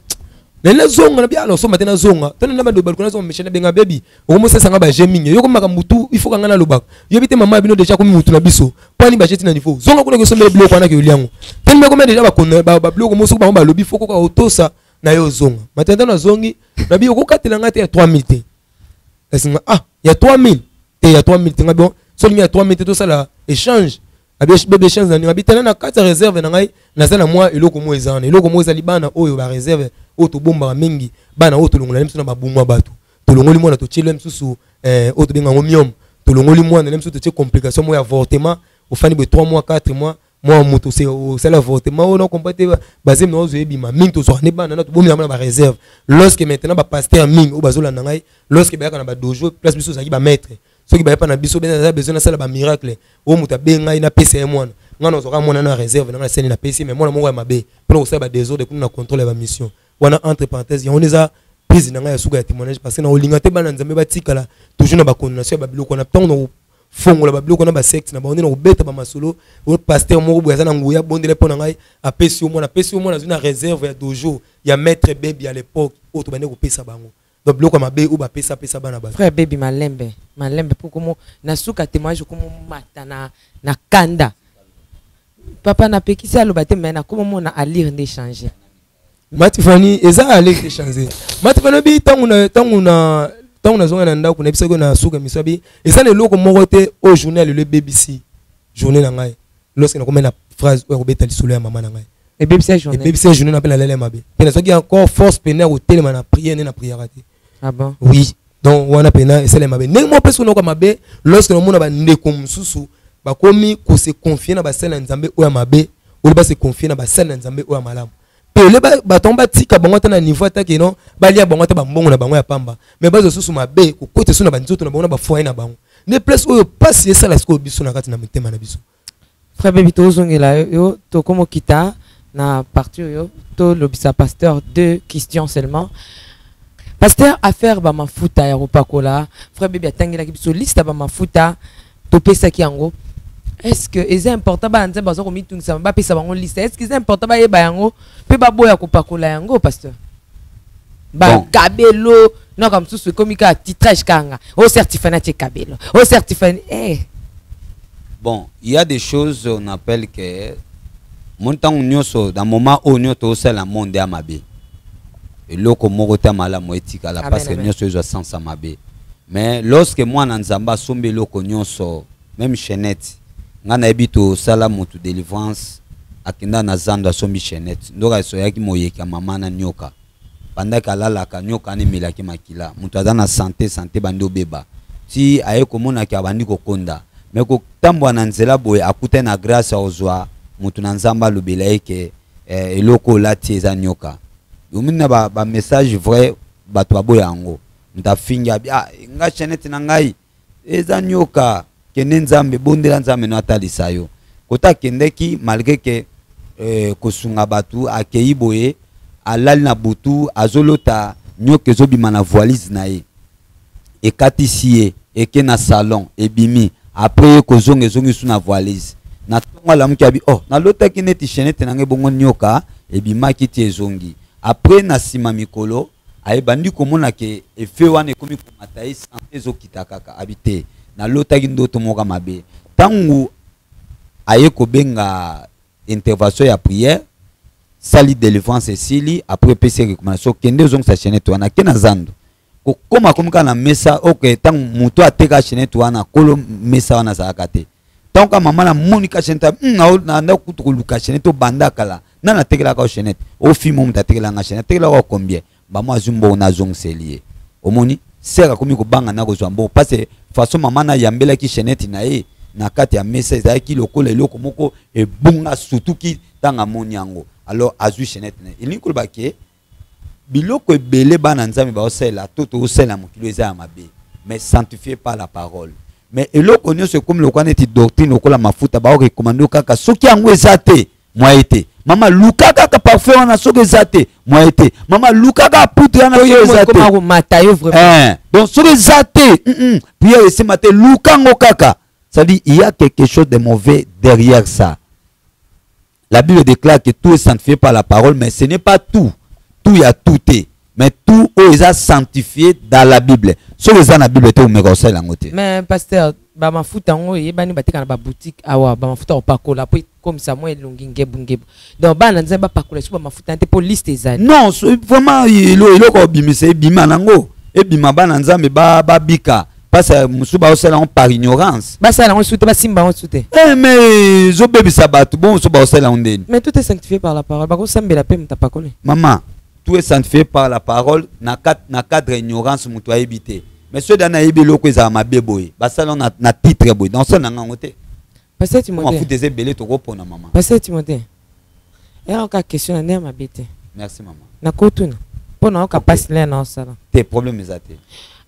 nali nazonga na bia, nasomba te, nazonga. Ntango na bando baliko nazonga, meshana benga bebi, okomosesanga baje mingi yo komaka mutu, il faut kanga nalobaka yobi te, mama ya bino déjà komi mutu na biso mpo ani baje ti na niveau zonga kuna kosombela biloko wana keyoli yango tani bakoma déjà babiloko mosuku bango balobi fo koka otosa na yo ozonga. Matata nazongi, nabi okokatela ngai te ya 3000 te, esinga ah ya 3000 te, ya 3000 te. Ngai bon, so olingi ya 3000 te, tosala échange. Abi bebe échange na ninga, abi tala na kati ya réserve na ngai, naza na mwa eloko moko eza wana, eloko moko ezali bana oyo baréserve oyo tobombaka mingi, bana oyo tolongola ye mosusu na babumwa bato, tolongoli mwana, totieli ye mosusu oyo tobenga yango myome, tolongoli mwana na mosusu, totie complication moko ya avortement, ofandi boye 3 mois, 4 mois, mwa moto osala avortement oyo nakompa te, bazemi na ozwa ebima mingi, tozwaka nde bana na tobomi yango na baréserve. Lorsque maintenant bapasteur mingi oyo bazolanda ngai, lorsque bayaka na badojo place biso ozalaki bamaître, soki bayapa na biso bena, naza besoin nasala bamiracle oyo, moto abengi ngai, napesa ye mwana, ngai nazwaka mwana na réserve na ngai, nasali, napesi, mais mwana moko ya mabe mpona kosala badésordre kuna na contrôle ya bamission wana. Entre parenthèse, yango eza prise na ngai ya suka ya témoignage, parce que na olinga te bana Nzambe batikala toujours na bacondamnation ya babiloko wana. Ntango na kofongola babiloko wana, basecte na bango nde na kobeta bamasolo oyo, pasteur moko boye aza na nguya, bondela mpo na ngai, apesi yo mwana, apesi yo mwana, azwi na réserve ya dojo ya maître Bebi à l'époque oyo tobandi kopesa bango. Donc biloko ya mabe oyo bapesa pesa bana bato. Frère Baby, malembe malembe, mpo komo na suka témoignage okomomata na kanda. Papa napekisi aloba te, mais nakomomona alire nde change. Matifani eza ale échange. Matifani obi ntango nazonga na ndako, nayebisaki na suka miso, abi eza na eloko moko te oyo journée ya lelo ebebisi journée na ngai, lorsque nakomi na phrase oyo akobeta lisolo ya mama na ngai. Ebebisi journée. Ebebisi journée na mpe nalela ya mabe, mpe nazwaki encore force pene ya kotelema na prière nde na prière te. Ah bon? Oui, donc wana pena esala mabe ndenge moko mpe soki nayoka mabe, lorsque namona bandeko mosusu bakomi kose confier na basali na Nzambe oyo ya mabe, oyo base confier na basali na Nzambe oyo ya malamu, pele bato yango batika bango ata na niveau ata keno balia bango ata bambongo na bango ya pamba, mais bazwa susu mabe kokota su na banzoto na bango na bafoyer na bango, nde place oyo pasi esala sikoyo biso na kati na mitema na biso. Frère Baby, tozongela yo, tokomokita na partie oyo tolobisa pasteur deux questions seulement. Pasteur, affaire ba mafuta ya kopakola, frère Baby atangelaki biso liste ya ba mafuta topesaki yango. Est-ce que eza important bana Nzambe baza komitungisa bapesa bango liste? Est-ce que eza important bayeba yango mpe baboya kopakola yango, pasteur? Bakabelo naka mosusu ekomi kaka titrage kanga o certifani atie kabelo o certifani eh. Bon, il y a des choses on appelle que mon ntango nyonso na moment oyo nyonso tozosala monde ya mabe, eloko moko te ya malamu etikala parce que nyonso ezwa sens ya mabe. Mais lorsque mwana Nzambe asombi eloko nyonso, même chaînette, ngai nayebi tosala motu délivrance, akenda na zando asombi chaînette, ndoka esoyaki moyeki ya mama na nyoka bandaki alalaka nyoka wana emelaki makila. Moto aza na santé, santé bandi obeba ti aye komonaki abandi kokonda, me kotambola na nzela boye akutani na grâce ya kozwa moto na Nzambe alobela ye ke eloko olati eza nyoka. Omoni na ba message vrai, bato baboya yango. Moto afingi abi ah, nga chaînette na ngai eza nyoka, kende Nzambe, bondela Nzambe no atalisa yo. Kota akendeki malgré ke kosunga bato, akei boye alali na butu azolota nyoka ezobima na voilise na ye, ekatisi ye, eke na salon, ebimi, après ye kozonga ezongi su na voilise. Na ntongo alamuki abi oh, nalotaki neti chaînette na ngai bongo nyoka ebimaki ti ezongi. Après na nsima mikolo ayebandi komona ke efe wana ekomi komata ye, santé ezokita kaka. Abi te, nalotaki ndoto moko mabe. Ntango aye kobenga intervention ya prière, sali délivrance esili, après epesi recommandation kende ozongisa chaînette wana. Ake na zando, kokóma komi kaka na mesa oke, ntango moto ateka chaînette wana, kolo mesa wana azalaka te. Ntango kaka mama namoni ka chaînette, nanda kutu koluka chaînette obanda kala nani atekelaka yo chaînette? Ofimi moto atekelanga chaînette, atekelaka yo combien? Bamo azwi mbongo na azongiseli ye. Omoni ser akomi kobanga na kozwa mbongo parce que façon mama nayambelaki chaînette na ye na kati ya mesa ezalaki lokola eloko moko ebunga, sutuki ntango amoni yango. Alors azwi chaînette na ye. Elingi koloba ke biloko ebele bana Nzambe baosalela to tokosalela mokili eza ya mabe, mais sanctifié par la parole. Mais eloko nyonso ekomi lokola neti doctrine, lokola mafuta baorekomande kaka soki yango eza te moye te. Mama luka kaka parfum wana, soki eza te moye te. Mama luka kaka poudre wana, soki eza te. Komata yo vraiment. Donc soki eza te, prière esima te, luka yango kaka. C'est-à-dire il y a quelque chose de mauvais derrière ça. La Bible déclare que tout est sanctifié par la parole, mais ce n'est pas tout. Tout y a tout est. Mais tout est sanctifié dans la Bible. Soki eza na Bible te, omeka osala yango te. Mais pasteur, bamafuta yango eyebani, bateka na baboutique awa, bamafuta kopakola po ekomisa mwa elongi ngebu ngebu. Donc bana Nzambe bapakola so bamafuta te, mpo liste ezali? Non, vraiment eloko obimisa ebima nango, ebima, bana Nzambe babika. Parce mosusu baosala yango par ignorance. Basala yango su te, basimba yango su te. Eh, mais ezobebisa bato. Bon, mosusu baosala yango ndeni? Mais tout est sanctifié par la parole, bakosambela mpe moto apakoli. Mama, tout est sanctifié par la parole na cadre ignorance, moto ayebi te. Mais soki dana ayebi eloko ezala mabe boye, basala yango na titre boye, dans na ngango te. Pasteur Timothée, mafuta eza ebele, tokopona mama. Pasteur Timothée, eyaka question na ndenge mabe te. Merci mama. Nakotuna mpo na oyoka mpasi lere na osala. Te, problème eza te.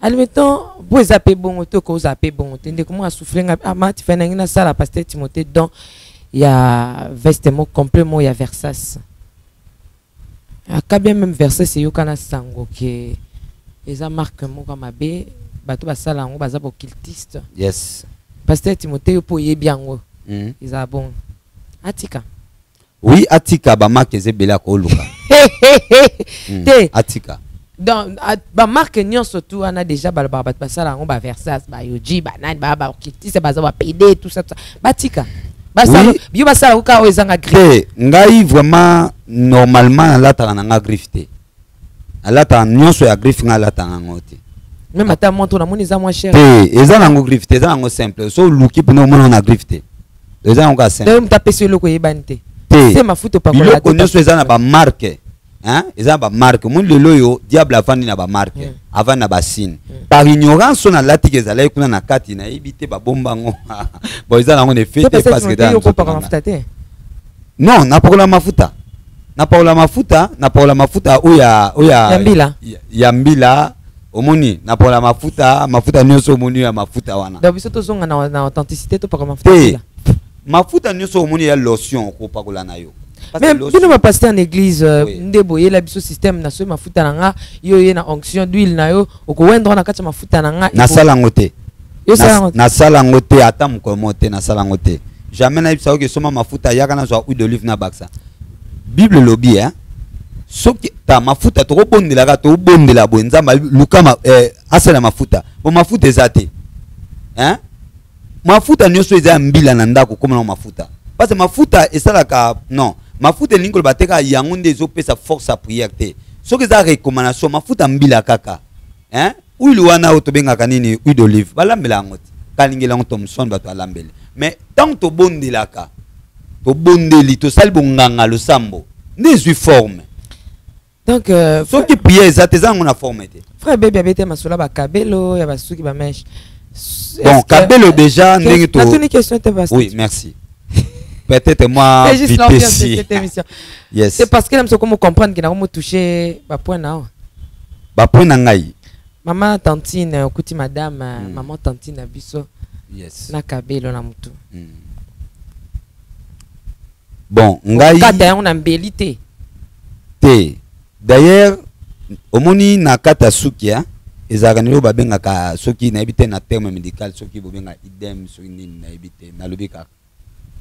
Admettons po eza mpe bongo te, okozala mpe bongo te. Ndeko moko asouffle nga ah, mati fai nangi nasala pasteur Timothée don ya veste mo complet mo ya Versace. Aka bien même Versace eyokana sango ke eza marque moko ya mabe, bato basala yango baza baoccultiste. Pasteur Timothée, yo mpo oyebi yango, ezala bongo atika? Oui, atika. Bamarque eza ebele, akoluka. Te. Atika. Donc bamarque nyonso tu wana déjà balobaka bato basala yango, baversas, bayoji, banani, baa baoccultiste, baza bapd, tout ça, tout ça. Batika basala yo basala kaka oyo ezanga griffe. Te, ngai vraiment normalement nalataka na nga griffe te. Nalataka nyonso ya griffe, ngai alataka yango te. Même ata montre namoni eza moins cher. Te, eza nango griffe te, eza nango simple. So oluki mpena omona na griffe te, eza nango kaka simple. Donc moto apesi eloko eyebani te. Te. Se mafuta opakola. Biloko nyonso eza na bamarque, hein? Eza na bamarque. Omoni lelo oyo diable avandi na bamarque, avandi na basigne. Par ignorance oyo nalatiki ezalaki kuna na kati, nayebi te babomba yango. Bon, eza nango na effet te parce que eza na nzoto okopaka na nga. Mafuta te? Non, napakola mafuta, napakola mafuta, napakola mafuta oyo ya oyo Ya mbila. Ya mbila. Omoni, napakola mafuta, mafuta nyonso omoni ya mafuta wana. Donc biso tozonga na authenticité, topaka mafuta Te. mbila. Mafuta nyonso omoni ya lotion okopakola na yo. Mais bino ba pasteur en église euh, nde boyela biso système na soki mafuta na nga yo ye na onction d'huile na yo okowendra na kati ya mafuta na nga. Nasala yango te. Nasala yango te ata mokolo moko te nasala yango te. Jamais nayebisa yo ke soma mafuta yaka nazwa huile d'olive na bakisa. Bible elobi hein soki ta mafuta tokobondelaka tobondela boye nzambe luka ma, eh, asala mafuta po mafuta eza te hein mafuta nyonso eza ya mbila na ndako koma na mafuta parce que mafuta esalaka non mafuta elingi koloba te kaka yango nde ezopesa force ya prière te soki eza recommandation mafuta mbila kaka hein huile wana oyo tobengaka nini huile d'olive balambela yango te kalingela yango thomson bato alambeli mais ntango tobondelaka tobondeli tosali bonganga losambo nde ezwi forme donc euh, soki prière eza te eza yango na forme te frère baby abete masolo ya bakabelo ya basuki bameshe bon kabelo déjà ndenge to natuni question te parce oui merci peut-être moi c'est juste l'ambiance de cette émission yes c'est parce que na comme comprendre que na komo toucher ba point na ba point na ngai maman tantine okuti madame mm. maman tantine na biso yes na kabelo na mutu mm. bon ngai kata yango na mbeli te te d'ailleurs omoni na kati ya suki hein, ezalaka na eloko babengaka soki nayebi te na terme médical soki bobengaka idem soki nini nayebi te nalobi kaka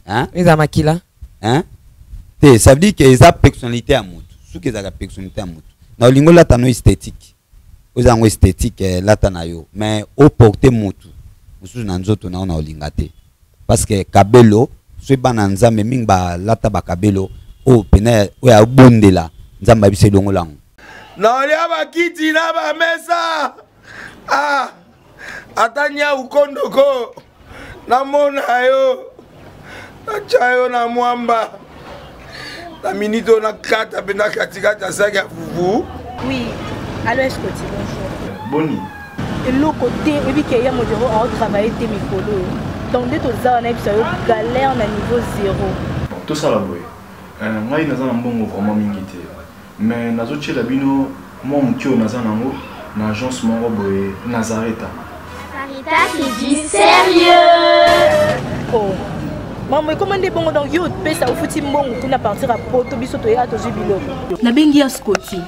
hein? eza makila hein? te ça veut dire que eza personnalité ya motu suki ezalaka personnalité ya motu na olingi olata no esthétique oza yango esthétique eh, lata na yo mais oporte motu mosusu na nzoto na yo na olinga te parce que kabelo soki bana nzambe mingi balata bakabelo oyo pena oyo abondela nzambe abisa elongola yango naolia bakiti na bamesa ah, ata nyau kondoko namona yo natya yo na mwamba na minute oyo nakata mpenza katikati ya saki ya fufu oui allo escoti bonjour boni eloko te oyebi ke ya modero aotravaille te mikolo oyo donc nde toza wana yebisa yo galère na niveau zéro tosala boye euh, ngai naza na mbongo vraiment mingi te Mais nazo tiela bino mwa moke oyo naza nango na agence moko boye Nazareta. Nazareta c'est du sérieux. Oh. Maman ekoma nde bongo donc yo opesa ofuti mbongo kuna partir ya poto biso toya tozwi biloko. Nabengi ya Scotty.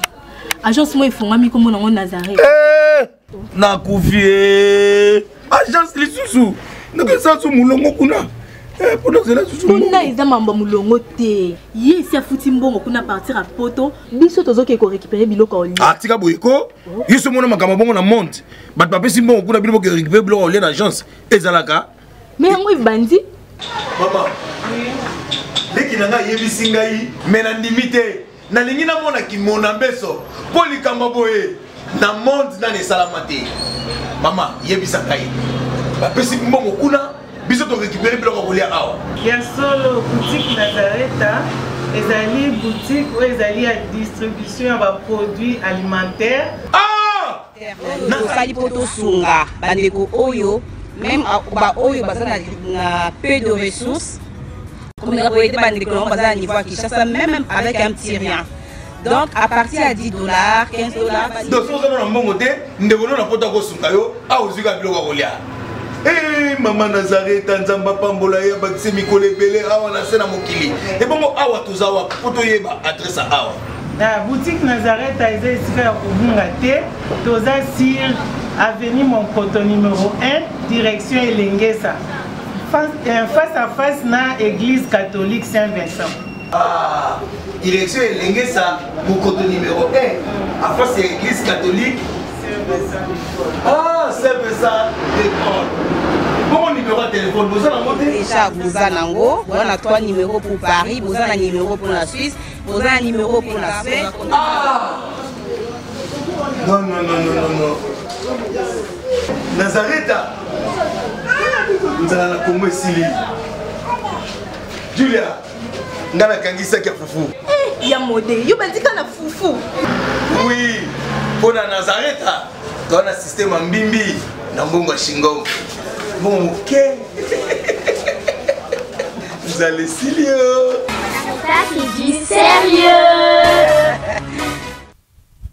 Agence moko efongami kombo nango Nazareth. Eh, nakufi eh. Agence lisusu. Nakesa su mulongo kuna. Eh, mpona ozela susu kuna eza mambo ya molongo te ye esi afuti mbongo kuna partir ya poto biso tozokende korécupere biloko ya olia ah, tika boye ko yo so omona makambo bongo na monde bato bapesi mbongo kuna bino boke récupere biloko ya olia na agence ezalaka me yango ebandi mama leki na ngai ayebisi ngai me nandimi te nalingi namona kimona mbeso mpo likambo boye na monde nani esalama te mama yebisa ngai bapesi mbongo kuna biso torécupere biloko ya kolia awa ya solo boutique nazareta ezali boutique oyo ezali ya distribution ya baproduit alimentaire ah! tosali mpo tosunga bandeko oyo meme baoyo baza na peu de ressources komeka koyede bandeko yango baza na niveau ya kinshasa meme avec un petit rien donc à partir ya 10 dollars 15 dollars donc soki oza na mbongo te ndeko no na poto akosunga yo awa ozwi kaka biloko ya kolia Hey, eh, mama nazareta nzambe apambola ye abakisi mikolo ebele awa na se na mokili ebongo awa toza wapi mpo toyeba adresse ya awa Na boutique Nazareth eza esika ya kobunga te. Toza sur avenue Monkoto numéro 1, direction Elengesa. Face, euh, face à face na église catholique Saint-Vincent. Ah, direction Elengesa, Monkoto numéro 1, à face ya église catholique Saint-Vincent de Paul. Ah, Saint-Vincent de Paul. Bongo numéro ya téléphone, boza nango te? Déjà, boza nango, boza na 3 numéros pour Paris, boza na numéro pour la Suisse, boza na numéro pour la Suède. Ah! Non, non, non, non, non, non. Nazareta! Nzala na Congo esili. Julia, nga nakangi saki ya fufu. Eh, ya mode, yo bandika na fufu. Oui, mpo na Nazareta, toza na système ya mbimbi na mbongo ya shingom. Mbongo moke. Nzala esili yo. Ça, c'est du sérieux.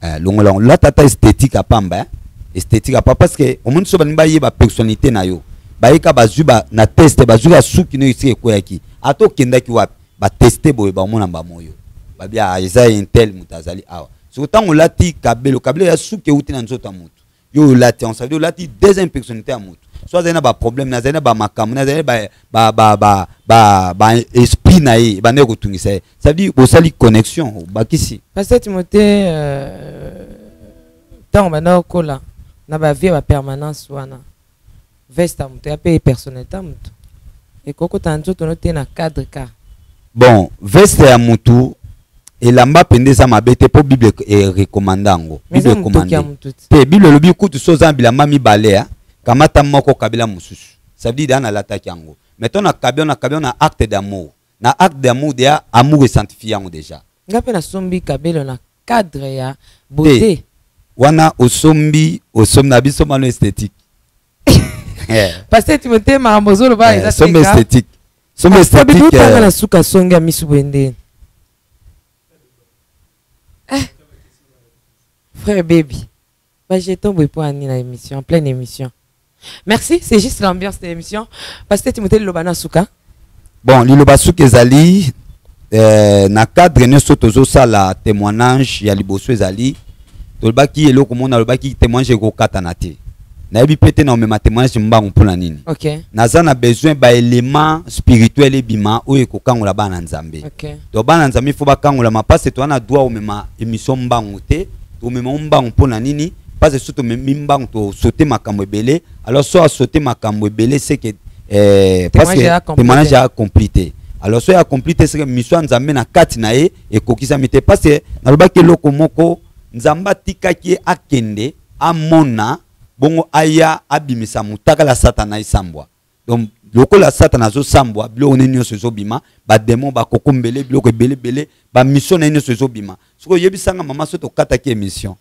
Eh, longola yango lata ata esthétique ya pamba eh? esthétique ya pamba parce que omoni so balingi bayeba personnalité na yo Bayeka bazwi ba na test, bazwi ka suki no esika ekweyaki. Ata okendaki wapi, ba teste boye bamona mbamoyo. Babi ah eza intel moto azali awa. Soki ntango olati kabelo, kabelo ya suki euti na nzoto ya moto. Yo olati, on savait olati deuxième personnalité ya moto. So azali na ba problème, azali na ba makambo, azali ba ba ba ba ba, ba esprit na ye, ebandaki kotungisa ye. Ça veut dire bosali connexion, bakisi. Pasteur Timothée, ntango banda okola na ba vie ba permanence wana, veste ya moto ya pe personnalité ya moto ekokota na nzoto no te na cadre ka. Bon, veste ya motu elamba mpenza eza mabe te mpo Bible e recommande yango. Mais eza Bible motoki ya recommande. motu te. Te, Bible elobi kutu so oza na bilamba mibale, ah, kamata moko kabila mosusu. Ça veut dire da nalataki yango. Mais to na kabila na kabila na acte d'amour. Na acte d'amour déjà amour esanctifie yango déjà. Nga mpe nasombi kabelo na cadre ya beauté. Te, wana osombi, osombi na biso mano esthétique. Pasteur Timothée makambo ozoloba eza Sombi seka. esthétique. Sombi Ah, esthétique, Fabi, tanga na suka songi ya misu boye ndeni. Eh. Frère baby. Ba jeton boye po ani na émission, en pleine émission. Merci, c'est juste l'ambiance de l'émission. Pasteur Timothée liloba na suka. Bon, liloba suka ezali na cadre nyonso tozosala témoignage ya liboso ezali tolobaki eloko mona alobaki témoignage ekokatana te. Nayebi pe te na omema témoignage mbangu mpona nini. Naza na besoin ba élément spirituel ebima oyo ekokangola bana Nzambe. Donc bana Nzambe il faut bakangola ma parce que toza na droit omema émission mbangu te. Tomema mbangu mpona nini? Parce que soki tomemi mbangu to sauter makambo ebele. Alors so a sauter makambo ebele c'est que parce que Témoignage ya accompli témoignage te. ya accompli te. Alors so ya accompli te c'est que mission ya Nzambe na kati na ye ekokisami te. Parce que nalobaki eloko moko Nzambe atikaki ye akende amona bongo aya abimisa motakala Satana esambwa. Donc lokola Satana azosambwa biloko ne nyonso ezobima, ba démon bakokombele biloko ebele ebele, ba mission na ye nyonso ezobima. Soki oyebisanga mama so tokataki émission,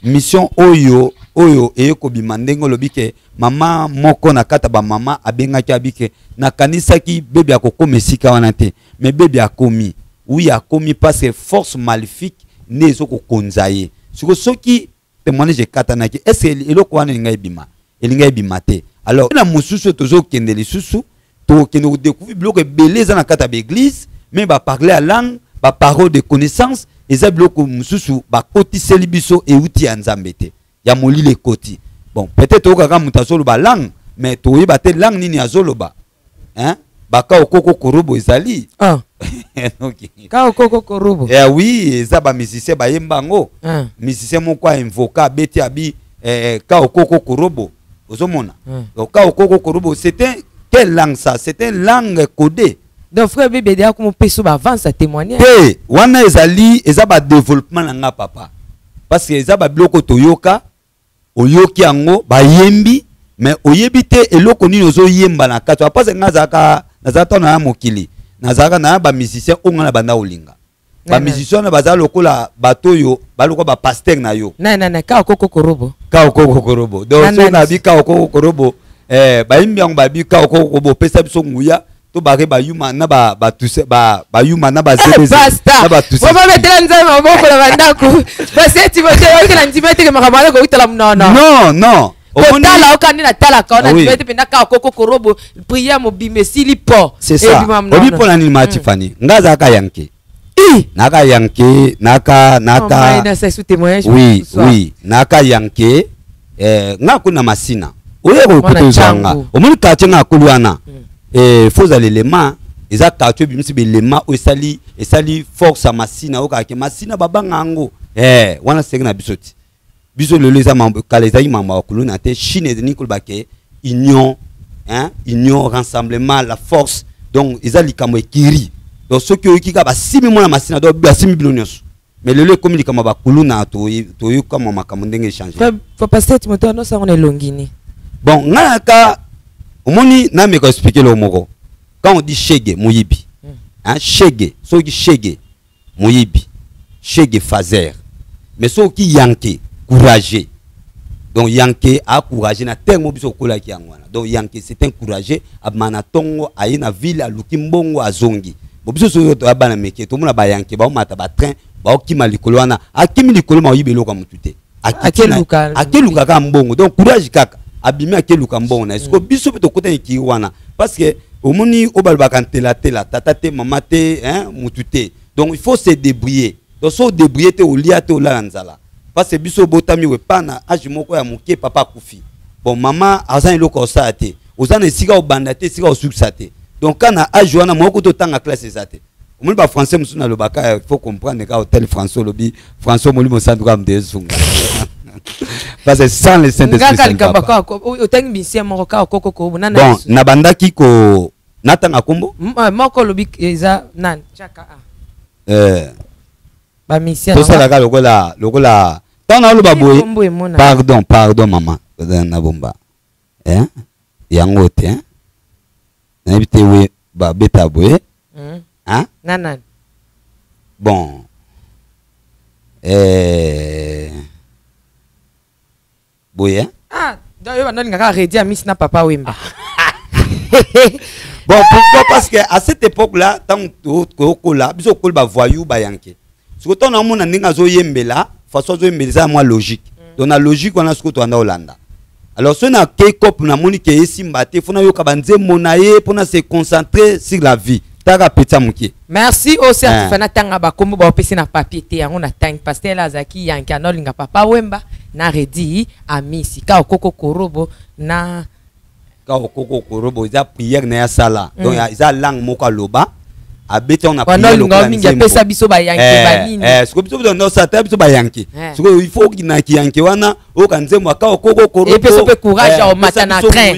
mission oyo oyo eye kobima ndenge olobi ke mama moko na kata ba mama abengaki abi ke nakanisaki bebe akokoma esika wana te, mais bebe akomi. Oui, akomi parce que force maléfique nde ezokokonza ye. Siko soki témoignage ekatanaki, est-ce que eloko wana elingai ebima? Elingai ebima te. Alors na mosusu tozokende lisusu, tokende kodécouvrir biloko ebele eza na kati ya baeglise, mais baparle ya langue, baparole de connaissance, eza biloko mosusu bakotiseli biso euti ya Nzambe te, ya molili ekoti. Bon, peut-être oyokaka moto azoloba langue, mais toyeba te langue nini azoloba. Hein? Baka okoko korobo ezali. Ah. Donc, Ka okoko korobo. Eh oui, eza ba musicien bayemba yango. Ah. Musicien moko a invoqué abeti abi, ka okoko korobo. Ozomona. Ah. Donc ka okoko korobo, c'est un quelle langue ça? C'est une langue codée. Donc frère bébé dia comme peso ba avance à témoigner. Te, wana ezali eza ba développement na nga papa. Parce que eza ba biloko toyoka, oyoki yango bayembi, mais oyebi te eloko nini ozoyemba na kati. Parce que nga nazalaka, nazalaka na mokili, nazalaka na ba musicien oyo nga na banda kolinga. Ba musicien wana baza lokola bato oyo, ba lokola ba pasteur na yo. Na, na, na, ka okoko korobo. Ka okoko korobo. Donc, Na, so na, na bi ka okoko korobo, bayimbi yango babi ka okoko korobo, pesa biso nguya, to bare ba yuma na ba, ba tuse, ba, ba yuma na ba Eh, zebe zebe, basta. na ba tuse. Vraiment, metela nzambe maboko na bandako. Parce que tu veux dire que na ndima te ke makambo wana ekouta la monoko. Non, non. Omoni- Kotala, okandi na talaka, wana Ah oui. ndima te mpenza kaka koko korobo, prière mobimba esili po. C'est ça. Ebima monoko. Obi mpona nini, ma Tiffany? Nga azalaka yanke. I. Naka yanke, naka, naka. Oh, my, na sa sous témoignage Oui, ce soir. oui. Naka yanke, nga kuna masina. Oye ko Mwana kutu zanga. Django. Omoni quartier nga akoli wana. Faut ozala elema, eza quartier bimisi belema oyo esali force ya masina, oyo kaka ke masina babanga yango. Wana senge na biso ti. Biso lelo eza mambo, kala ezalaki mambo ya kuluna te. Chine ezali koloba ke union, hein, union, rassemblement, la force. Donc eza likambo ekiri. Donc soki oyoki kaka basimi mwana masina, donc basimi bino nyonso. Mais lelo ekomi likambo ya bakuluna, toyoka mwa makambo ndenge échanger. Frère, faut passer Timothée, non, ça, on est longini. Bon, nga naka, omoni, na meko expliquer le moko. Quand on dit shege, moyibi. Hein, shege, soki shege, moyibi. Shege fazer. Mais soki yanke, courageux. Donc yanke a courageux na terme biso kola ki yango wana. Donc yanke c'est un courageux, abana tongo aye na ville aluki mbongo azongi. Bo biso so to abana meke, to mona ba yanke ba mata ba train, ba okima likolo wana. Akimi likolo ma oyibe loka mutu te. Akiti na- Akeluka. akeluka ka mbongo. Donc courage kaka. Abimi akeluka mbongo na ye. Sikoyo biso mpe tokota ekiri wana parce que omoni oyo balobaka ntelatela, tata te, mama te, hein, mutu te. Donc il faut se débrouiller. Donc so odébrouiller te, olia te, olala nzala. Parce que biso obotami epa na age moko ya moke, papa akufi. Bon, mama aza na eloko osala te, oza na esika obanda te, esika osukisa te. Donc ka na age wana moko totanga classe eza te. Omoni bafrançais mosusu nalobaka, il faut comprendre ka hotel français, olobi français, molimo santu kaka moto esunga, parce que sans le Saint-Esprit, ça ne va pas. Otangi musicien moko kaka okoko nana? Bon, nabandaki ko natanga kombo moko, olobi eza nani? Chaka a bamusicien. Tosalaka lokola ntango naloba boye. Pardon, pardon mama, nabomba yango te, nayebi te we babeta boye. Hein? Nana? Bon, boye. Ah, donc yo bando olingaka Reddy Amisi na Papa Wemba. Bon, pourquoi? Parce que à cette époque là, ntango tokola biso, okoli bavoyou bayanke. Sikoyo ntango naomona ndenge azoyembela, façon azoyembela eza mwa logique. Donc na logique wana sikoyo toanda olanda. Alors soki na kekop, namoni ke esimba te, fo nayoka banzembo na ye mpona se concentrer sur la vie. Taka petit ya moke. Merci aussi. Atifa natanga bakombo baopesi na papier te, yango natangi. Pasteur azalaki yanke, anolinga Papa Wemba na Reddy Amisi, ka okoko korobo na Ka okoko korobo eza prière na ye asala. Donc eza langue moko aloba, abeti yango na prière lokola mingi apesa biso bayanke banini. Sikoyo biso biso ata biso bayanke, sikoyo il faut na kiyanke wana oyoka nzembo aka okoko korobo. Epesa mpe courage ya omata na train.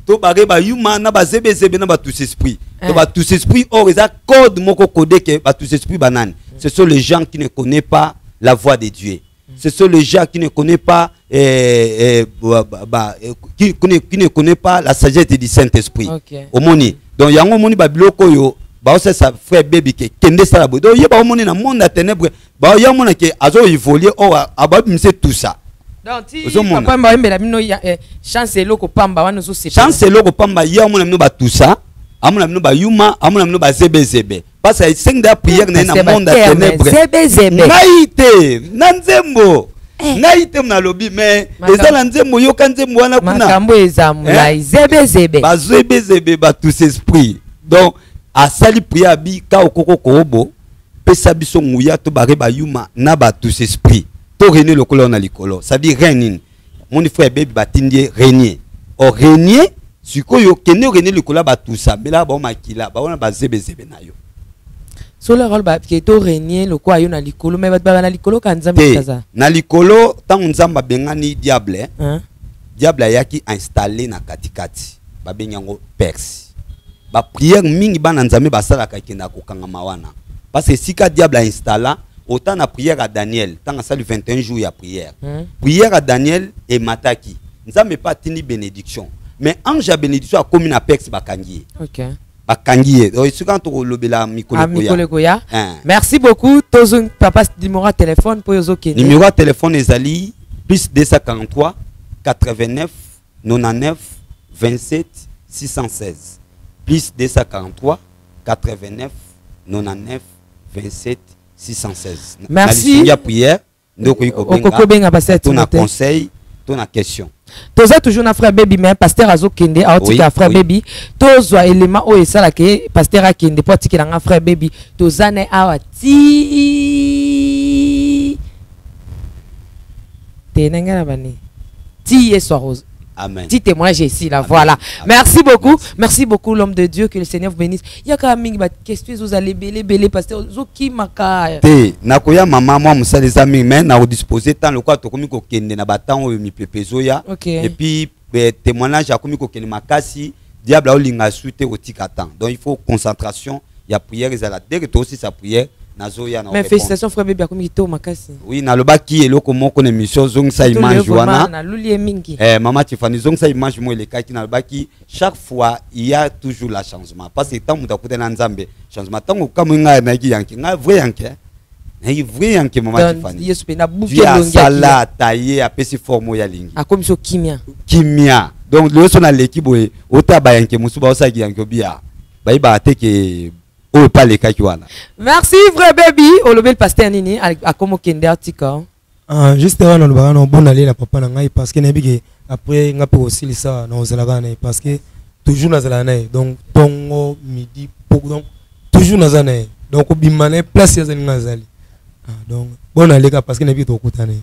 To bare bayuma na bazebezebe na batus esprit. To batus esprit, or eza code moko codé ke batus esprit banani. Ce sont les gens qui ne connaissent pas la voix de Dieu, ce sont les gens qui ne connaissent pas bah, qui ne connaissent pas la sagesse du Saint-Esprit. Omoni. Donc yango omoni ba biloko oyo baosesa frère baby ke kende sala boye. Donc ye baomoni na monde ya ténèbre, baoya mona ke azo évoluer, or ababimisa tout ça. Donc ti papa bayembela bino chance eloko pamba wana ozosepela. Chance eloko pamba, ye amona bino batusa, amona bino bayuma, amona bino bazebezebe, parce que esengi da prière na ye na monde ya ténèbre. Ngai te na nzembo, ngai te nalobi, mais eza na nzembo, yoka nzembo wana kuna. Makambo eza molai, zebezebe. Bazebezebe, batus esprit. Donc asali prière, abi ka okoko koobo pesa biso nguya to bare bayuma na batus esprit, to régner lokola na likolo. Ça veut dire règne nini? Moni frère bebi batindi ye régner, or régner sikoyo kende régner likolo ya batusa mbela bao makila baona bazebezebe na yo. Solo role ke to régner lokola yo na likolo, mais bato baba na likolo ka Nzambe kaza. Na likolo, ntango Nzambe abengani diable, diable ayaki installé na katikati, babengi yango Perse. Baprière mingi bana Nzambe basalaka ekendaka kokangama wana, parce que esika diable ainstalla. Autant na prière ya Daniel, ntango asali 21 jours ya prière, prière ya Daniel emataki, Nzambe mpe atindi bénédiction, mais ange ya bénédiction akomi na Perse, bakangi ye. Bakangi ye. Donc esika tokolobela mikolo. Mikolo ekoya. Merci beaucoup. Tozo papa numéro ya téléphone mpo ozokende. Numéro ya téléphone ezali plus 243 89 99 27 616, plus 243 89 99 27 616. Merci. Ya prière nde okoki kobenga pasteur. To na conseil to na question. Toza toujours na frère baby, mais pasteur azokende, aotika frère baby. Tozwa élément oyo esalaka ye pasteur akende mpo atikelanga frère baby. Toza na awa ti te na ngai na bani ti ye soir. Amen. Petit témoignage ici, là, voilà. Amen. Merci beaucoup. Merci, merci beaucoup, l'homme de Dieu. Que le Seigneur vous bénisse. Il y a quand même des questions, vous allez belé, belé, pasteur, Zoki Maka. Te, nakoya mama, moi, mosala eza mingi, mais na kodisposer temps lokola tokomi kokende na batemps oyo mipepe ezoya. Et puis témoignage akomi kokende makasi, diable aolinga su te kotika temps. Donc il faut concentration ya prière ezala. Dès que tosisa prière, nazoya na. Mais félicitations, frère Baby, akomi kitoko makasi. Oui, nalobaki eloko moko na émission, zongisa image wana. Naluli ye mingi. Mama Tiffany, zongisa image mo elekaki. Nalobaki chaque fois il y a toujours la changement, parce que ntango moto akutani na Nzambe, changement. Ntango kamwe ngai nayaki yanke, ngai vrai yanke, nayaki vrai yanke, mama Tiffany. Yesu mpe nabuki. Dieu asala ataye, apesi forme oyo alingi. Akomi so kimia. Kimia. Donc lelo so naleki boye, ota bayanke mosusu baosalaki yanke, obia bayebaka te ke oyo mpe alekaki wana. Merci, vrai baby. Olobeli pasteur nini? Akomi okende, atika. Ah, juste wana nalobaka na bon aller na papa na ngai parce que nayebi ke après nga mpe kosilisa nakozalaka na ye parce que toujours nazalaka na ye donc tongo midi poko donc toujours naza na ye donc kobima na ye place ye azali nga azali ah, donc bon aleka parce que nayebi tokokutana ye.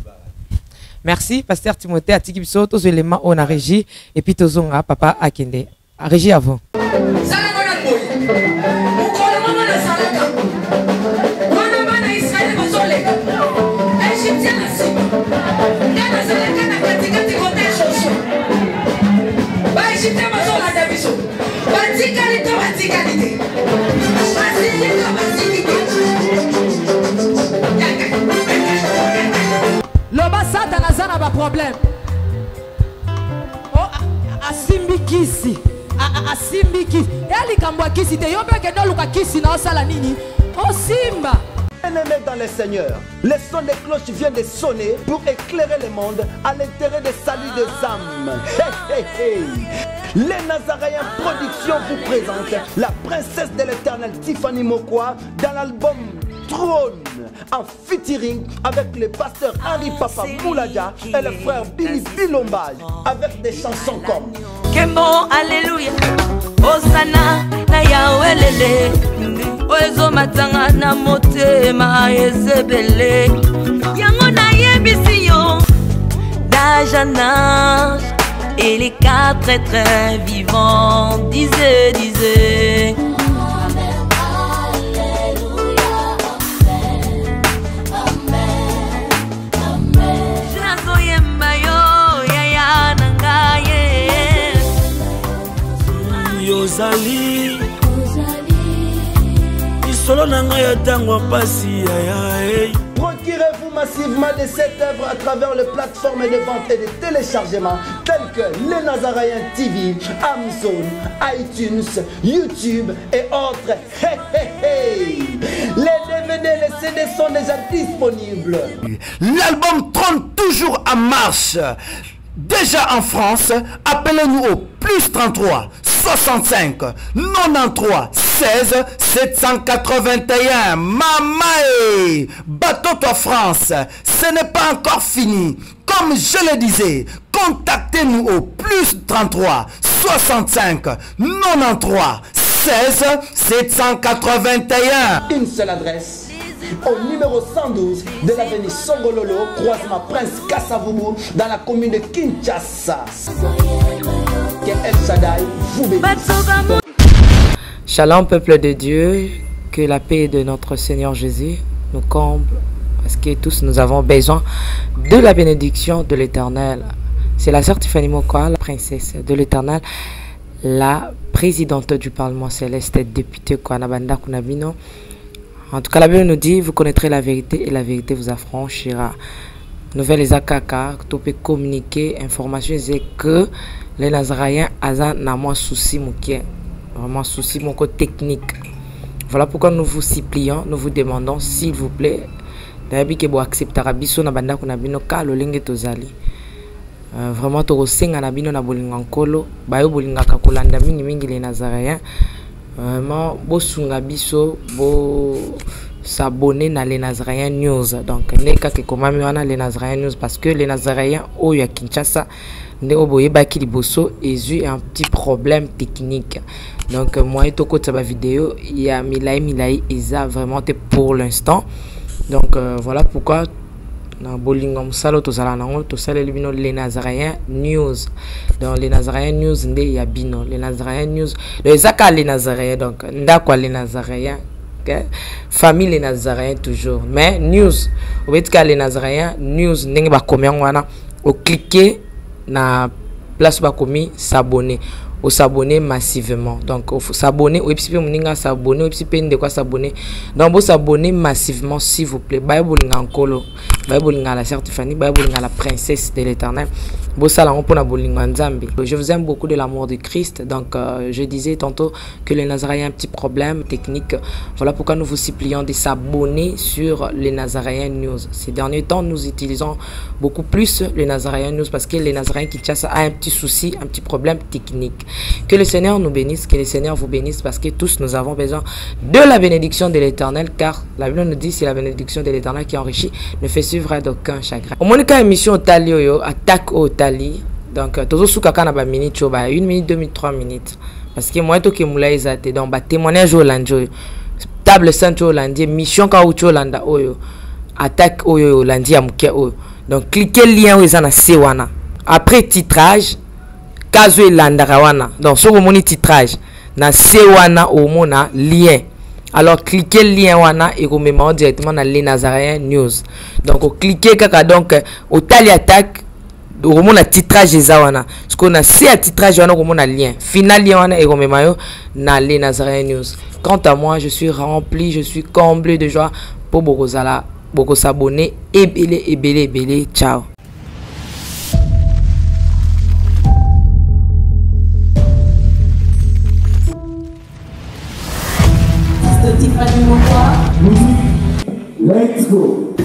Merci pasteur Timothée atiki biso tozwa elema oyo na régie et puis tozonga papa akende régie avant. Baegyptien bazolanda biso, batikali to batikali te, basili to basili te. Loba satana aza na baproblème. Oh, asimbi kisi, asimbi kisi ya likambo ya kisi te. Yo mpe kende oluka kisi na osala nini osimba. Bien-aimés dans le Seigneur, le son des cloches vient de sonner pour éclairer le monde à l'intérêt des saluts des âmes. Hey, hey, hey. Les Nazaréens Productions vous présentent la princesse de l'éternel Tiffany Mokwa dans l'album Trône en featuring avec le pasteur Henri Papa Mouladia et le frère Billy Bilombage avec des chansons comme Kembo, Alléluia, Hosanna, na Yahweh oyo ezomatanga na motema ezebele yango nayebisi yo d'âge en âge et les quatre êtres vivants disaient, disaient. Nazoyemba yo yaya na ngai ye. Yozali lisolo na ngai ya ntango ya mpasi yaya hey. Procurez-vous massivement de cette œuvre à travers les plateformes de vente et de téléchargement telles que les Nazaréens TV, Amazon, iTunes, YouTube et autres. Hey, hey, hey. Les DVD et les CD sont déjà disponibles. L'album trône toujours en marche. Déjà en France, appelez-nous au plus 33 65 93 16 781. Mamae, bateau France, ce n'est pas encore fini. Comme je le disais, contactez-nous au plus 33 65 93 16 781. Une seule adresse au numéro 112 de l'avenue Songololo, croisement Prince Kasavubu, dans la commune de Kinshasa. Que El Shaddai vous bénisse. Shalom peuple de Dieu, que la paix de notre Seigneur Jésus nous comble, parce que tous nous avons besoin de la bénédiction de l'Éternel. C'est la sœur Tiffany Mokwa, la princesse de l'Éternel, la présidente du Parlement céleste, députée Kwanabanda Kunabino. En tout cas, la Bible nous dit, vous connaîtrez la vérité et la vérité vous affranchira. Nouvelle eza kaka, to peut communiquer, information c'est que les Nazaréens aza na mwa souci moke, vraiment souci moko technique. Voilà pourquoi nous vous supplions, nous vous demandons s'il vous plaît, nayebi ke bo acceptera biso na bandako na bino ka lolenge tozali. Vraiment tokosenga na bino na bolingo ya Nkolo, bayo bolingaka kolanda mingi mingi les Nazaréens, vraiment bosunga biso bo s'abonner na les Nazaréens News. Donc nde kaka ekomami wana les Nazaréens News, parce que les Nazaréens oyo ya Kinshasa nde oyo boyebaki liboso ezwi un petit problème technique. Donc moyen tokotisa ba vidéo ya milai milai eza vraiment te pour l'instant. Donc voilà pourquoi na bolingo ya mosala oyo tozala nango tosaleli bino les Nazaréens News. Donc les Nazaréens News nde ya bino, les Nazaréens News. Donc eza kaka les Nazaréens, donc ndako ya les Nazaréens, okay? Famille les Nazaréens toujours, mais news obeti kaka les Nazaréens News ndenge bakomi yango wana, ocliquer na place bakomi s'abonner, osabonner massivement. Donc s'abonner, oyebisi mpe moninga s'abonner, oyebisi mpe ndeko s'abonner. Donc bosabonner massivement s'il vous plaît. Baye bolinga Nkolo, baye bolinga la sœur Tiffany, baye bolinga la princesse de l'Éternel, bosala yango mpona bolingo ya Nzambe. Je vous aime beaucoup de l'amour de Christ. Donc je disais tantôt que les Nazaréens ont un petit problème technique. Voilà pourquoi nous vous supplions de s'abonner sur les Nazaréens News. Ces derniers temps, nous utilisons beaucoup plus les Nazaréens News parce que les Nazaréens Kinshasa a un petit souci, un petit problème technique. Que le Seigneur nous bénisse, que le Seigneur vous bénisse, parce que tous nous avons besoin de la bénédiction de l'Éternel, car la Bible nous dit c'est la bénédiction de l'Éternel qui enrichit, ne fait suivre d'aucun chagrin. Omonika émission otali oyo, attaque otali. Donc euh, tozosuka kaka na ba minutes oyo ba 1 minute, 2 minutes, 3 minutes. Parce que moyen tokemula eza te. Donc ba témoignage oyo olandi oyo, table sainte oyo olandi, mission kaka outi olanda oyo, attaque oyo olandi ya moke oyo. Donc cliquez lien oyo eza na se wana. Après titrage, kazo elandaka wana. Donc soki omoni titrage na se wana omona lien. Alors cliquez lien wana ekomema yo directement na Les Nazaréens News. Donc ocliquer kaka donc otali attaque okomona titrage eza wana sikoyo na se ya titrage wana okomona lien final lien wana ekomema yo na Les Nazaréens News. Quant à moi, je suis rempli, je suis comblé de joie mpo bokozala bokosabone ebele ebele ebele. Ciao. Let's go.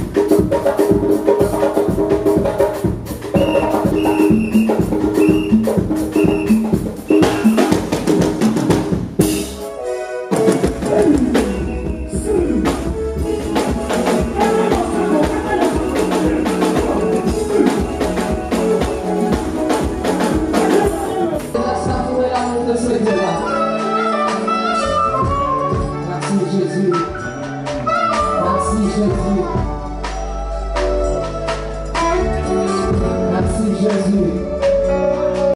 Merci Jésus. Merci Jésus. Merci Jésus.